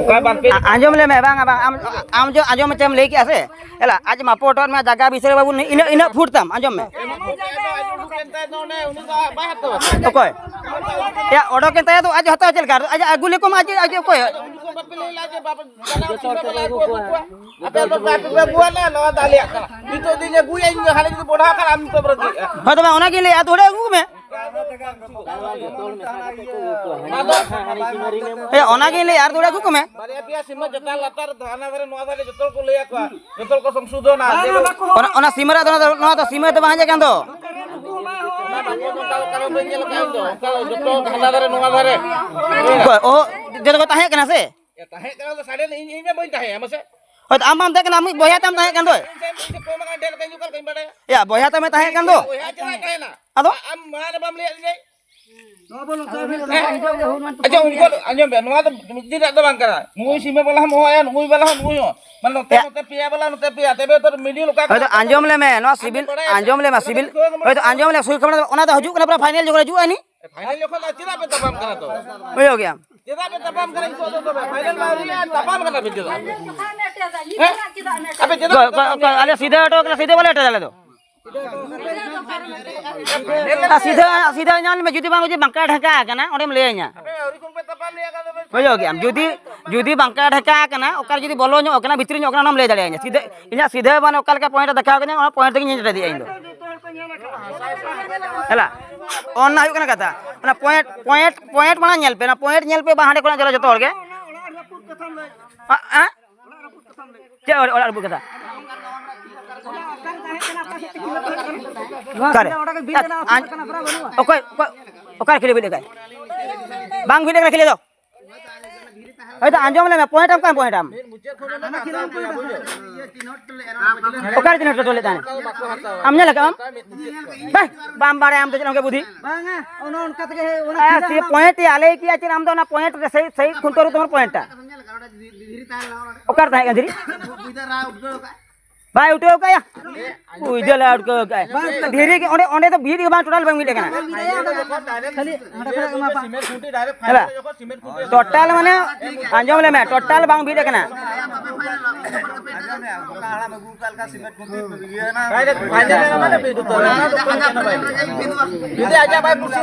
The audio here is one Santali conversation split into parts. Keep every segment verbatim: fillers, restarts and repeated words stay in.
ᱟᱸᱡᱚᱢ ᱞᱮ ᱢᱮ, ᱵᱟᱝ, ᱵᱟᱝ, ᱟᱢ, ᱟᱢ ᱡᱚ-, ᱟᱸᱡᱚᱢ ᱢᱮ, ᱪᱮᱫ ᱮᱢ ᱞᱟᱹᱭ ᱠᱮᱜᱼᱟ ᱥᱮ? ᱮᱞᱟ, ᱟᱡ ᱢᱟᱯᱚ ᱦᱚᱴᱚ ᱟᱫ ᱢᱮᱭᱟ ᱡᱟᱭᱜᱟ ᱵᱤᱥᱟᱹᱨ ᱵᱟᱹᱵᱩ, ᱤᱱᱟᱹᱜ, ᱤᱱᱟᱹᱜ ᱯᱷᱩᱴ ᱛᱟᱢ, ᱟᱸᱡᱚᱢ ᱢᱮ᱾ ᱚᱠᱚᱭ? ᱭᱟ, ᱚᱰᱚᱠ ᱮᱱ ᱛᱟᱭᱟ ᱫᱚ, ᱟᱡ ᱦᱟᱛᱟᱣ ᱪᱮᱫ ᱞᱮᱠᱟ? ᱟᱡ ᱟᱹᱜᱩ ᱞᱮᱠᱚᱢ, ᱟᱡ, ᱟᱡ ᱚᱠᱚᱭ? ᱟᱯᱮ ᱫᱚ ᱵᱟᱯᱮ ᱟᱹᱜᱩ ᱠᱚᱣᱟ᱾ ᱱᱚᱣᱟ ᱫᱚ ᱟᱞᱮᱭᱟᱜ ᱠᱟᱱᱟ᱾ ᱱᱤᱛᱚᱜ ᱫᱤᱱ ᱟᱹᱜᱩᱭᱟ, ᱤᱧ ᱫᱚ ᱦᱟᱱᱮ ᱡᱩᱫᱤ ᱵᱚᱰᱷᱟ ᱠᱷᱟᱱ ᱟᱢ ᱫᱚᱢ ᱨᱟᱹᱜᱤᱜᱼᱟ᱾ ᱦᱳᱭ, ᱛᱚᱵᱮ ᱚᱱᱟᱜᱤᱧ ᱞᱟᱹᱭᱟ, ᱟᱨ ᱛᱷᱚᱲᱟ ᱟᱹᱜᱩ ᱠᱚᱢᱮ᱾ ᱦᱮᱸ, ᱚᱱᱟᱜᱤᱧ ᱞᱟᱹᱭᱟ, ᱟᱨ ᱛᱷᱚᱲᱟ ᱟᱹᱜᱩ ᱠᱚᱢᱮ᱾ ᱵᱟᱨᱭᱟ ᱯᱮᱭᱟ ᱥᱤᱢᱟᱹ ᱪᱮᱛᱟᱱ ᱞᱟᱛᱟᱨ, ᱦᱟᱱᱟ ᱫᱷᱟᱨᱮ ᱱᱚᱣᱟ ᱫᱷᱟᱨᱮ ᱡᱚᱛᱚ ᱠᱚ ᱞᱟᱹᱭ ᱟᱠᱚᱣᱟ, ᱡᱚᱛᱚ ᱠᱚ ᱥᱚᱝᱥᱳᱫᱷᱚᱱᱟ᱾ ᱚᱱᱟ, ᱚᱱᱟ ᱥᱤᱢᱟᱹ ᱨᱮᱭᱟᱜ ᱫᱚ, ᱱᱚᱣᱟ ᱫᱚ ᱥᱤᱢᱟᱹ ᱫᱚ ᱵᱟᱝ ᱦᱮᱡ ᱟᱠᱟᱱ ᱫᱚ᱾ ᱚᱱᱟ ᱵᱟᱠᱚ ᱱᱚᱝᱠᱟ ᱞᱮᱠᱟ ᱨᱮ ᱵᱟᱹᱧ ᱧᱮᱞ ᱟᱠᱟᱫᱼᱟ ᱤᱧ ᱫᱚ᱾ ᱚᱱᱠᱟ ᱡᱚᱛᱚ ᱦᱟᱱᱟ ᱫᱷᱟᱨᱮ ᱱᱚᱣᱟ ᱫᱷᱟᱨᱮ᱾ ᱚᱠᱚᱭ? ᱚᱦᱚ, ᱡᱚᱛᱚ ᱠᱚ ᱛᱟᱦᱮᱸ ᱠᱟᱱᱟ ᱥᱮ? ᱮ, ᱛᱟᱦᱮᱸ ᱠᱟᱱᱟ ᱫᱚ ᱥᱟᱰᱮ ᱞᱮ, ᱤᱧ, ᱤᱧ ᱢᱟ ᱵᱟᱹᱧ ᱛᱟᱦᱮᱸᱭᱟ, ᱢᱟᱥᱮ᱾ ᱦᱳᱭ, ᱟᱢ ᱢᱟᱢ ᱛᱟᱦᱮᱸ ᱠᱟᱱᱟ, ᱟᱢᱤᱡ ᱵᱚᱭᱦᱟ ᱛᱟᱢ ᱛᱟᱦᱮᱸ ᱠᱟᱱ ᱫᱚᱭ᱾ ᱤᱧ ᱥᱮᱱ ᱤᱧ ᱥᱮ ᱠᱚᱢ ᱟᱠᱟᱱ ᱰᱷᱮᱨ ᱟᱠᱟᱱ ᱚᱠᱟ ᱞᱮᱠᱟᱧ ᱵᱟᱰᱟᱭᱟ? ᱭᱟ, ᱵᱚᱭᱦᱟ ᱛᱟᱢᱮ ᱛᱟᱦᱮᱸ ᱠᱟᱱ ᱫᱚ᱾ ᱵᱚᱭᱦᱟ ᱪᱮᱫᱟᱜ ᱮ ᱛᱟᱦᱮᱱᱟ? ᱟᱫᱚ? ᱟᱢ ᱢᱟᱲᱟᱝ ᱨᱮ ᱵᱟᱢ ᱞᱟᱹᱭᱟᱫ ᱞᱤᱧᱟᱹ? ᱟᱪᱪᱷᱟ, ᱩᱱᱠᱩ ᱟᱸᱡᱚᱢ ᱵᱮᱱ, ᱱᱚᱣᱟ ᱫᱚ ᱢᱤᱫ ᱫᱤᱱ ᱨᱮᱭᱟᱜ ᱫᱚ ᱵᱟᱝ ᱠᱟᱱᱟ᱾ ᱱᱩᱭ ᱥᱤᱢᱟᱹ ᱵᱟᱞᱟ ᱦᱚᱸ ᱦᱚᱦᱚᱭᱟ, ᱱᱩᱭ ᱵᱟᱞᱟ ᱦᱚᱸ ᱱᱩᱭ ᱦᱚᱸ᱾ ᱢᱟᱱᱮ ᱱᱚᱛᱮ, ᱭᱟ᱾ ᱱᱚᱛᱮ ᱯᱮᱭᱟ ᱵᱟᱞᱟ, ᱱᱚᱛᱮ ᱯᱮᱭᱟ᱾ ᱛᱚᱵᱮ ᱛᱚ ᱢᱤᱰᱤᱞ ᱚᱠᱟ ᱦᱳᱭ ᱛᱚ, ᱠᱟᱱᱟ? ᱟᱸᱡᱚᱢ ᱞᱮ ᱢᱮ, ᱱᱚᱣᱟ ᱟᱢ ᱥᱤᱵᱤᱞ, ᱵᱟᱰᱟᱭᱟ? ᱟᱸᱡᱚᱢ ᱞᱮ ᱢᱮ, ᱥᱤᱵᱤᱞ᱾ ᱦᱳᱭ ᱛᱚ, ᱟᱸᱡᱚᱢ ᱞᱮ, ᱥᱩᱭ ᱠᱷᱚᱵᱚᱨ ᱚᱱᱟ ᱫᱚ ᱦᱤᱡᱩᱜ ᱠᱟᱱᱟ, ᱯᱩᱨᱟᱹ ᱯᱷᱟᱭᱱᱮᱞ ᱡᱚᱠᱷᱚᱱ ᱦᱤᱡᱩᱜᱼᱟ ᱱᱤ᱾ ᱯᱷᱟᱭᱱᱮᱞ ᱡᱚᱠᱷᱚᱱ ᱫᱚ ᱪᱮᱫᱟᱜ ᱯᱮ ᱛᱟᱯᱟᱢ ᱠᱟᱱᱟ ᱛᱚᱵᱮ? ᱵᱩᱡᱷᱟᱹᱣ ᱠᱮᱜᱼᱟᱢ? ᱪᱮᱫᱟᱜ ᱯᱮ ᱛᱟᱯᱟᱢ ᱠᱟᱱᱟ? ᱱᱤᱛᱚᱜ ᱫᱚ ᱛᱚᱵᱮ ᱯᱷᱟᱭᱱᱮᱞ ᱢᱟ ᱟᱹᱣᱨᱤᱭᱟᱜᱼᱟ, ᱛᱟᱯᱟᱢ ᱠᱟᱱᱟ ᱯᱮ ᱪᱮᱫᱟᱜ? ᱦᱮᱸ? ᱟᱯᱮ ᱪᱮᱫᱟᱜ ᱚᱠᱚᱭ, ᱯᱮ ᱚᱠᱚᱭ, ᱛᱟᱯᱟᱢ ᱚᱠᱚᱭ, ᱟᱞᱮ ᱥᱤᱫᱷᱟᱹ ᱦᱚᱴᱚ ᱠᱟᱱᱟ, ᱥᱤᱫᱷᱟᱹ ᱵᱟᱞᱮ ᱦᱚᱴᱚ ᱟᱞᱮ ᱫᱚ᱾ ᱟᱨ ᱥᱤᱫᱷᱟᱹ, ᱥᱤᱫᱷᱟᱹ ᱧᱟᱢ ᱢᱮ, ᱡᱩᱫᱤ ᱵᱟᱝ, ᱡᱩᱫᱤ ᱵᱟᱝᱠᱟ ᱰᱷᱟᱠᱟ ᱟᱠᱟᱱᱟ, ᱚᱸᱰᱮᱢ ᱞᱟᱹᱭᱟᱹᱧᱟ᱾ ᱵᱩᱡᱷᱟᱹᱣ ᱠᱮᱜᱼᱟᱢ? ᱡᱩᱫᱤ, ᱡᱩᱫᱤ ᱵᱟᱝᱠᱟ ᱰᱷᱟᱠᱟ ᱟᱠᱟᱱᱟ, ᱚᱠᱟ ᱨᱮ ᱡᱩᱫᱤ ᱵᱚᱞᱚ ᱧᱚᱜ ᱟᱠᱟᱱᱟ, ᱵᱷᱤᱛᱨᱤ ᱧᱚᱜ ᱟᱠᱟᱱᱟ, ᱚᱱᱟᱢ ᱞᱟᱹᱭ ᱫᱟᱲᱮᱭᱟᱹᱧᱟ᱾ ᱥᱤᱫᱷᱟᱹ, ᱤᱧᱟᱹᱜ ᱥᱤᱫᱷᱟᱹ ᱢᱟᱱᱮ ᱚᱠᱟ ᱞᱮᱠᱟ ᱯᱚᱭᱮᱱᱴ ᱮ ᱫᱮᱠᱷᱟᱣ ᱠᱟᱹᱧᱟ, ᱚᱱᱟ ᱯᱚᱭᱮᱱᱴ ᱛᱮᱜᱮᱧ ᱧᱮᱞ ᱤᱫᱤᱭᱟ ᱤᱧ ᱫᱚ᱾ ᱦᱮᱞᱟ, ᱚᱱᱟ ᱦᱩᱭᱩᱜ ᱠᱟᱱᱟ ᱠᱟᱛᱷᱟ᱾ ᱚᱱᱟ ᱯᱚᱭᱮᱱᱴ, ᱯᱚᱭᱮᱱᱴ, ᱯᱚᱭᱮᱱᱴ ᱢᱟᱲᱟᱝ ᱧᱮᱞ ᱯᱮ, ᱚᱱᱟ ᱯᱚᱭᱮᱱᱴ ᱧᱮᱞ ᱯᱮ, ᱵᱟᱝ ᱦᱟᱸᱰᱮ ᱠᱷᱚᱱᱟᱜ ᱪᱟᱞᱟᱜ ᱡᱚᱛᱚ ᱦᱚᱲ ᱜᱮ᱾ ᱟ-, ᱟ? ᱪᱮᱫ ᱚᱲᱟᱜ, ᱚᱲᱟᱜ ᱨᱟᱹᱯᱩᱫ ᱠᱟᱛᱷᱟ? ᱚᱠᱟᱨᱮ? ᱟᱡ-, ᱚᱠᱚᱭ, ᱚᱠᱚᱭ, ᱚᱠᱟᱨᱮ ᱠᱷᱮᱞᱟ ᱵᱤᱱ ᱞᱟᱹᱭ ᱠᱷᱟᱡ? ᱵᱟᱝ ᱵᱷᱤᱲ ᱠᱟᱱᱟ ᱠᱷᱮᱞᱟ ᱫᱚ᱾ ᱦᱳᱭᱛᱳ ᱟᱸᱡᱚᱢ ᱞᱮ ᱢᱮ, ᱯᱚᱭᱮᱱᱴ ᱟᱢ ᱚᱠᱟᱭ ᱯᱚᱭᱮᱱᱴ ᱟᱢ? ᱚᱠᱟᱨᱮ ᱛᱤᱱᱟᱹᱜ ᱴᱳᱴᱳ ᱞᱮᱫ ᱛᱟᱦᱮᱸᱫ? ᱟᱢ ᱧᱮᱞ ᱟᱠᱟᱫ ᱟᱢ? ᱵᱟᱝ, ᱵᱟᱢ ᱵᱟᱲᱟᱭᱟ ᱟᱢ ᱫᱚ ᱪᱮᱫ ᱦᱚᱸ ᱵᱩᱫᱷᱤ᱾ ᱵᱟᱝᱟ, ᱚᱱᱮ ᱚᱱᱠᱟ ᱛᱮᱜᱮ ᱚᱱᱟ ᱦᱮᱸ, ᱠᱷᱮᱞᱟ ᱥᱮ ᱦᱚᱸ ᱯᱚᱭᱮᱱᱴ ᱭᱟ, ᱞᱟᱹᱭ ᱠᱮᱜᱼᱟ ᱪᱮᱫ ᱟᱢ ᱫᱚ ᱚᱱᱟ ᱯᱚᱭᱮᱱᱴ ᱨᱮ ᱥᱮᱭ, ᱥᱮᱭ ᱠᱷᱩᱱᱴᱟᱹᱣ ᱨᱮ ᱛᱟᱢᱟᱨ ᱯᱚᱭᱮᱱᱴ ᱴᱟ᱾ ᱚᱠᱟᱨᱮ ᱛᱟᱦᱮᱸ ᱠᱟᱱᱟ ᱫᱷᱤᱨᱤ? ᱵᱟᱭ ᱩᱴᱷᱟᱹᱣ ᱠᱟᱭᱟ᱾ ᱩᱭ ᱫᱮᱞᱟ ᱩᱴᱠᱟᱹᱣ ᱠᱟᱭ᱾ ᱫᱷᱤᱨᱤ ᱜᱮ ᱚᱸᱰᱮ, ᱚᱸᱰᱮ ᱫᱚ ᱵᱷᱤᱛ ᱜᱮ ᱵᱟᱝ, ᱴᱳᱴᱟᱞ ᱵᱟᱝ ᱵᱷᱤᱛ ᱟᱠᱟᱱᱟ᱾ ᱦᱮᱞᱟ᱾ ᱴᱳᱴᱟᱞ ᱢᱟᱱᱮ ᱟᱸᱡᱚᱢ ᱞᱮ ᱢᱮ, ᱴᱳᱴᱟᱞ ᱵᱟᱝ ᱵᱷᱤᱛ ᱟᱠᱟᱱᱟ᱾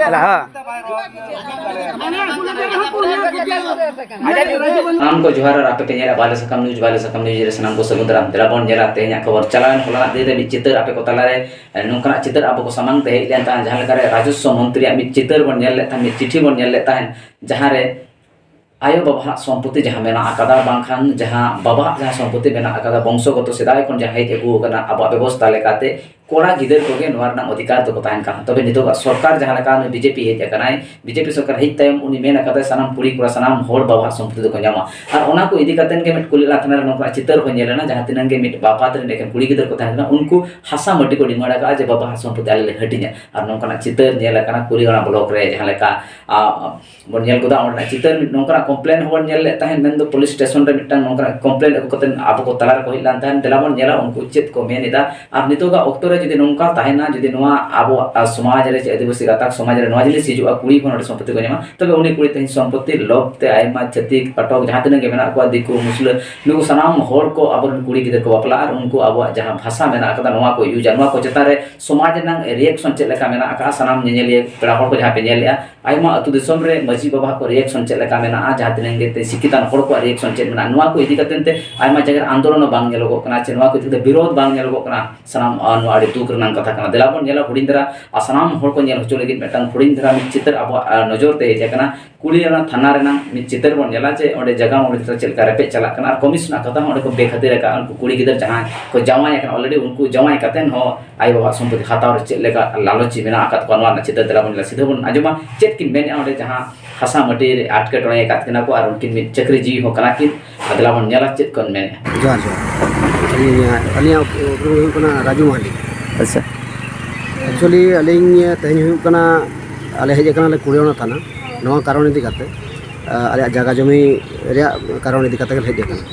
ᱦᱮᱞᱟ, ᱦᱮᱸ᱾ ᱥᱟᱱᱟᱢ ᱠᱚ ᱡᱚᱦᱟᱨ ᱟᱨ ᱟᱯᱮ ᱯᱮ ᱧᱮᱞᱟ ᱵᱟᱞᱮ ᱥᱟᱠᱟᱢ ᱱᱤᱭᱩᱡᱽ, ᱵᱟᱞᱮ ᱥᱟᱠᱟᱢ ᱱᱤᱭᱩᱡᱽ ᱨᱮ ᱥᱟᱱᱟᱢ ᱠᱚ ᱥᱟᱹᱜᱩᱱ ᱫᱟᱨᱟᱢ᱾ ᱫᱮᱞᱟ ᱵᱚᱱ ᱧᱮᱞᱟ ᱛᱮᱦᱮᱧᱟᱜ ᱠᱷᱚᱵᱚᱨ᱾ ᱪᱟᱞᱟᱣᱮᱱ ᱦᱚᱞᱟᱱᱟᱜ ᱫᱤᱱ ᱨᱮ ᱢᱤᱫ ᱪᱤᱛᱟᱹᱨ ᱟᱯᱮ ᱠᱚ ᱛᱟᱞᱟᱨᱮ, ᱮ, ᱱᱚᱝᱠᱟᱱᱟᱜ ᱪᱤᱛᱟᱹᱨ ᱟᱵᱚ ᱠᱚ ᱥᱟᱢᱟᱝ ᱛᱮ ᱦᱮᱡ ᱞᱮᱱ ᱛᱟᱦᱮᱸᱫ, ᱡᱟᱦᱟᱸ ᱞᱮᱠᱟᱨᱮ ᱨᱟᱡᱚᱥᱥᱚ ᱢᱚᱱᱛᱨᱤᱭᱟᱜ ᱢᱤᱫ ᱪᱤᱛᱟᱹᱨ ᱵᱚᱱ ᱧᱮᱞ ᱞᱮᱫ ᱛᱟᱦᱮᱸᱫ, ᱢᱤᱫ ᱪᱤᱴᱷᱤ ᱵᱚᱱ ᱧᱮᱞ ᱞᱮᱫ ᱛᱟᱦᱮᱸᱫ, ᱡᱟᱦᱟᱸ ᱨᱮ ᱟᱭᱳ ᱵᱟᱵᱟᱣᱟᱜ ᱥᱚᱢᱯᱚᱛᱤ ᱡᱟᱦᱟᱸ ᱢᱮᱱᱟᱜ ᱟᱠᱟᱫᱟ, ᱵᱟᱝᱠᱷᱟᱱ ᱡᱟᱦᱟᱸ ᱵᱟᱵᱟᱣᱟᱜ ᱡᱟᱦᱟᱸ ᱥᱚᱢᱯᱚᱛᱤ ᱢᱮᱱᱟᱜ ᱟᱠᱟᱫᱟ, ᱵᱚᱝᱥᱚᱜᱚᱛᱚ ᱥᱮᱫᱟᱭ ᱠᱷᱚᱱ ᱡᱟᱦᱟᱸ ᱦᱮᱡ ᱟᱹᱜᱩ ᱟᱠᱟᱱᱟ ᱟᱵᱚᱣᱟᱜ ᱵᱮᱵᱚᱥᱛᱟ ᱞᱮᱠᱟᱛᱮ, ᱠᱚᱲᱟ ᱜᱤᱫᱟᱹᱨ ᱠᱚᱜᱮ ᱱᱚᱣᱟ ᱨᱮᱱᱟᱜ ᱚᱫᱷᱤᱠᱟᱨ ᱫᱚᱠᱚ ᱛᱟᱦᱮᱱ ᱠᱟᱱᱟ᱾ ᱛᱚᱵᱮ ᱱᱤᱛᱚᱜᱟᱜ ᱥᱚᱨᱠᱟᱨ ᱡᱟᱦᱟᱸ ᱞᱮᱠᱟ ᱩᱱᱤ ᱵᱤᱡᱮᱯᱤ ᱦᱮᱡ ᱟᱠᱟᱱᱟᱭ, ᱵᱤᱡᱮᱯᱤ ᱥᱚᱨᱠᱟᱨ ᱦᱮᱡ ᱛᱟᱭᱚᱢ ᱩᱱᱤ ᱢᱮᱱ ᱟᱠᱟᱫᱟᱭ ᱥᱟᱱᱟᱢ ᱠᱩᱲᱤ ᱠᱚᱲᱟ ᱥᱟᱱᱟᱢ ᱦᱚᱲ ᱵᱟᱵᱟᱣᱟᱜ ᱥᱚᱢᱯᱚᱛᱤ ᱫᱚᱠᱚ ᱧᱟᱢᱟ᱾ ᱟᱨ ᱚᱱᱟ ᱠᱚ ᱤᱫᱤ ᱠᱟᱛᱮ ᱜᱮ ᱢᱤᱫ ᱠᱩᱞᱤ ᱞᱟᱦᱟ ᱛᱷᱟᱱᱟ ᱨᱮ ᱱᱚᱝᱠᱟᱱᱟᱜ ᱪᱤᱛᱟᱹᱨ ᱦᱚᱸ ᱧᱮᱞ ᱮᱱᱟ, ᱡᱟᱦᱟᱸ ᱛᱤᱱᱟᱹᱜ ᱜᱮ ᱢᱤᱫ ᱵᱟᱯᱟᱛ ᱨᱮᱱ ᱮᱠᱮᱱ ᱠᱩᱲᱤ ᱜᱤᱫᱟᱹᱨ ᱠᱚ ᱛᱟᱦᱮᱸ ᱠᱟᱱᱟ, ᱩᱱᱠᱩ ᱦᱟᱥᱟ ᱢᱟᱹᱴᱤ ᱠᱚ ᱰᱤᱢᱟᱱᱰ ᱟᱠᱟᱫᱼᱟ ᱡᱮ ᱵᱟᱵᱟᱣᱟᱜ ᱥᱚᱢᱯᱚᱛᱤ ᱟᱞᱮ ᱞᱮ ᱦᱟᱹᱴᱤᱧᱟ᱾ ᱟᱨ ᱱᱚᱝᱠᱟᱱᱟᱜ ᱪᱤᱛᱟᱹᱨ ᱧᱮᱞ ᱟᱠᱟᱱᱟ ᱠᱩᱞᱤ ᱚᱱᱟ ᱵᱞᱚᱠ ᱨᱮ, ᱡᱟᱦᱟᱸ ᱞᱮᱠᱟ, ᱟ, ᱵᱚᱱ ᱧᱮᱞ ᱜᱚᱫᱟ, ᱚᱸᱰᱮᱱᱟᱜ ᱪᱤᱛᱟᱹᱨ ᱢᱤᱫ ᱱᱚᱝᱠᱟᱱᱟᱜ ᱠᱚᱢᱯᱞᱮᱱ ᱦᱚᱸᱵᱚᱱ ᱧᱮᱞ ᱞᱮᱫ ᱛᱟᱦᱮᱸᱫ, ᱢᱮᱱᱫᱚ ᱯᱩᱞᱤᱥ ᱥᱴᱮᱥᱚᱱ ᱨᱮ ᱢᱤᱫᱴᱟᱝ ᱱᱚᱝᱠᱟᱱᱟᱜ ᱠᱚᱢᱯᱞᱮᱱ ᱟᱹᱜᱩ ᱠᱟᱛᱮ ᱟᱵᱚ ᱠᱚ ᱛᱟᱞᱟᱨᱮ ᱠᱚ ᱦᱮᱡ ᱞᱮᱱ ᱛᱟᱦᱮᱸᱫ᱾ ᱫᱮᱞᱟ ᱵᱚᱱ ᱧᱮᱞᱟ ᱩᱱᱠᱩ ᱪᱮᱫ ᱠᱚ ᱢᱮᱱ ᱮᱫᱟ᱾ ᱟᱨ ᱱᱤᱛᱚᱜᱟᱜ ᱚᱠᱛᱚ ᱨᱮ ᱡᱩᱫᱤ ᱱᱚᱝᱠᱟ ᱛᱟᱦᱮᱱᱟ, ᱡᱩᱫᱤ ᱱᱚᱣᱟ ᱟᱵᱚᱣᱟᱜ, ᱟ, ᱥᱚᱢᱟᱡᱽ ᱨᱮ ᱥᱮ ᱟᱹᱫᱤᱵᱟᱹᱥᱤ ᱜᱟᱛᱟᱠ ᱥᱚᱢᱟᱡᱽ ᱨᱮ ᱱᱚᱣᱟ ᱡᱤᱱᱤᱥ ᱦᱤᱡᱩᱜᱼᱟ, ᱠᱩᱲᱤ ᱦᱚᱯᱚᱱ ᱱᱚᱰᱮ ᱥᱚᱢᱯᱚᱛᱤ ᱠᱚ ᱧᱟᱢᱟ, ᱛᱚᱵᱮ ᱩᱱᱤ ᱠᱩᱲᱤ ᱛᱮᱦᱮᱧ ᱥᱚᱢᱯᱚᱛᱤ ᱞᱳᱵᱷ ᱛᱮ ᱟᱭᱢᱟ ᱪᱷᱟᱹᱛᱤᱠ ᱯᱟᱴᱚᱠ ᱡᱟᱦᱟᱸ ᱛᱤᱱᱟᱹᱜ ᱜᱮ ᱢᱮᱱᱟᱜ ᱠᱚᱣᱟ, ᱫᱤᱠᱩ ᱢᱩᱥᱞᱟᱹ, ᱱᱩᱠᱩ ᱥᱟᱱᱟᱢ ᱦᱚᱲ ᱠᱚ ᱟᱵᱚᱨᱮᱱ ᱠᱩᱲᱤ ᱜᱤᱫᱽᱨᱟᱹ ᱠᱚ ᱵᱟᱯᱞᱟᱜᱼᱟ ᱟᱨ ᱩᱱᱠᱩ ᱟᱵᱚᱣᱟᱜ ᱡᱟᱦᱟᱸ ᱵᱷᱟᱥᱟ ᱢᱮᱱᱟᱜ ᱟᱠᱟᱫᱟ, ᱱᱚᱣᱟ ᱠᱚ ᱤᱭᱩᱡᱟ᱾ ᱱᱚᱣᱟ ᱠᱚ ᱪᱮᱛᱟᱱ ᱨᱮ ᱥᱚᱢᱟᱡᱽ ᱨᱮᱱᱟᱜ ᱨᱤᱭᱮᱠᱥᱚᱱ ᱪᱮᱫ ᱞᱮᱠᱟ ᱢᱮᱱᱟᱜ ᱟᱠᱟᱫᱼᱟ, ᱥᱟᱱᱟᱢ ᱧᱮᱧᱮᱞᱤᱭᱟᱹ ᱯᱮᱲᱟ ᱦᱚᱲ ᱠᱚ ᱡᱟᱦᱟᱸ ᱯᱮ ᱧᱮᱞ ᱞᱮᱜᱼᱟ, ᱟᱭᱢᱟ ᱟᱹᱛᱩ ᱫᱤᱥᱚᱢ ᱨᱮ ᱢᱟᱹᱡᱷᱤ ᱵᱟᱵᱟ ᱠᱚ ᱨᱤᱭᱮᱠᱥᱚᱱ ᱪᱮᱫ ᱞᱮᱠᱟ ᱢᱮᱱᱟᱜᱼᱟ, ᱡᱟᱦᱟᱸ ᱛᱤᱱᱟᱹᱜ ᱜᱮ ᱥᱤᱠᱠᱷᱤᱛᱟᱱ ᱦᱚᱲ ᱠᱚᱣᱟᱜ ᱨᱤᱭᱮᱠᱥᱚᱱ ᱪᱮᱫ ᱢᱮᱱᱟᱜᱼᱟ, ᱱᱚᱣᱟ ᱠᱚ ᱤᱫᱤ ᱠᱟᱛᱮ ᱛᱮ ᱟᱭᱢᱟ ᱡᱟᱭᱜᱟ ᱨᱮ ᱟᱱᱫᱳᱞᱚᱱ ᱦᱚᱸ ᱵᱟᱝ ᱧᱮᱞᱚᱜᱚᱜ ᱠᱟᱱᱟ, ᱪᱮ ᱱᱚᱣᱟ ᱠᱚ ᱤᱫᱤ ᱠᱟᱛᱮ ᱵᱤᱨᱳᱫᱷ ᱵᱟᱝ ᱧᱮᱞᱚᱜᱚᱜ ᱠᱟᱱᱟ᱾ ᱥᱟᱱᱟᱢ, ᱟᱨ ᱱᱚᱣᱟ ᱟᱹᱰᱤ ᱫᱩᱠ ᱨᱮᱱᱟᱜ ᱠᱟᱛᱷᱟ ᱠᱟᱱᱟ᱾ ᱫᱮᱞᱟ ᱵᱚᱱ ᱧᱮᱞᱟ ᱦᱩᱰᱤᱧ ᱫᱷᱟᱨᱟ ᱟᱨ ᱥᱟᱱᱟᱢ ᱦᱚᱲ ᱠᱚ ᱧᱮᱞ ᱦᱚᱪᱚ ᱞᱟᱹᱜᱤᱫ ᱢᱤᱫᱴᱟᱝ ᱦᱩᱰᱤᱧ ᱫᱷᱟᱨᱟ ᱢᱤᱫ ᱪᱤᱛᱟᱹᱨ ᱟᱵᱚᱣᱟᱜ, ᱟᱨ, ᱱᱚᱡᱚᱨ ᱛᱮ ᱦᱮᱡ ᱟᱠᱟᱱᱟ᱾ ᱠᱩᱲᱤ ᱚᱱᱟ ᱛᱷᱟᱱᱟ ᱨᱮᱱᱟᱜ ᱢᱤᱫ ᱪᱤᱛᱟᱹᱨ ᱵᱚᱱ ᱧᱮᱞᱟ ᱡᱮ ᱚᱸᱰᱮ ᱡᱟᱭᱜᱟ ᱢᱟᱹᱞᱤᱠ ᱥᱟᱞᱟᱜ ᱪᱮᱫ ᱞᱮᱠᱟ ᱨᱮᱯᱮᱡ ᱪᱟᱞᱟᱜ ᱠᱟᱱᱟ, ᱟᱨ ᱠᱚᱢᱤᱥ ᱨᱮᱱᱟᱜ ᱠᱟᱛᱷᱟ ᱦᱚᱸ ᱚᱸᱰᱮ ᱠᱚ ᱵᱮᱠᱷᱟᱹᱛᱤᱨ ᱟᱠᱟᱫᱼᱟ᱾ ᱩᱱᱠᱩ ᱠᱩᱲᱤ ᱜᱤᱫᱟᱹᱨ ᱡᱟᱦᱟᱸᱭ ᱠᱚ ᱡᱟᱶᱟᱭ ᱟᱠᱟᱱᱟ already, ᱩᱱᱠᱩ ᱡᱟᱶᱟᱭ ᱠᱟᱛᱮ ᱦᱚᱸ ᱟᱭᱳ ᱵᱟᱵᱟᱣᱟᱜ ᱥᱚᱢᱯᱚᱛᱤ ᱦᱟᱛᱟᱣ ᱨᱮ ᱪᱮᱫ ᱞᱮᱠᱟ ᱞᱟᱞᱚᱪᱤ ᱢᱮᱱᱟᱜ ᱟᱠᱟᱫ ᱠᱚᱣᱟ, ᱱᱚᱣᱟ ᱨᱮᱱᱟᱜ ᱪᱤᱛᱟᱹᱨ ᱫᱮᱞᱟ ᱵᱚᱱ ᱧᱮᱞᱟ᱾ ᱥᱤᱫᱷᱟᱹ ᱵᱚᱱ ᱟᱸᱡᱚᱢᱟ ᱪᱮᱫ ᱠᱤᱱ ᱢᱮᱱᱮᱫᱼᱟ ᱚᱸᱰᱮ, ᱡᱟᱦᱟᱸ ᱦᱟᱥᱟ ᱢᱟᱹᱴᱤ ᱨᱮ ᱟᱴᱠᱮᱴᱚᱬᱮ ᱟᱠᱟᱫ ᱠᱤᱱᱟ ᱠᱚ ᱟᱨ ᱩᱱᱠᱤᱱ ᱢᱤᱫ ᱪᱟᱹᱠᱨᱤ ᱡᱤᱣᱤ ᱦᱚᱸ ᱠᱟᱱᱟ ᱠᱤᱱ᱾ ᱟᱨ ᱫᱮᱞᱟ ᱵᱚᱱ ᱧᱮᱞᱟ ᱪᱮᱫ ᱠᱚ ᱢᱮᱱᱮᱫᱼᱟ᱾ ᱡᱚᱦᱟᱨ, ᱡᱚᱦᱟᱨ᱾ ᱟᱹᱞᱤᱧ, ᱟᱹᱞᱤᱧᱟᱜ ᱩᱯᱨᱩᱢ ᱦᱩᱭᱩᱜ ᱠᱟᱱᱟ ᱨᱟᱡᱩ ᱢᱟᱨᱰᱤ᱾ ᱟᱪᱪᱷᱟ᱾ Actually, ᱟᱹᱞᱤᱧ ᱛᱮᱦᱮᱧ ᱦᱩᱭᱩᱜ ᱠᱟᱱᱟ, ᱟᱞᱮ ᱦᱮᱡ ᱟᱠᱟᱱᱟᱞᱮ ᱠᱩᱲᱤᱭᱟᱹ ᱛᱷᱟᱱᱟ, ᱱᱚᱣᱟ ᱠᱟᱨᱚᱱ ᱤᱫᱤ ᱠᱟᱛᱮ, ᱟᱞᱮᱭᱟᱜ ᱡᱟᱭᱜᱟ ᱡᱚᱢᱤ ᱨᱮᱭᱟᱜ ᱠᱟᱨᱚᱱ ᱤᱫᱤ ᱠᱟᱛᱮ ᱜᱮᱞᱮ ᱦᱮᱡ ᱟᱠᱟᱱᱟ᱾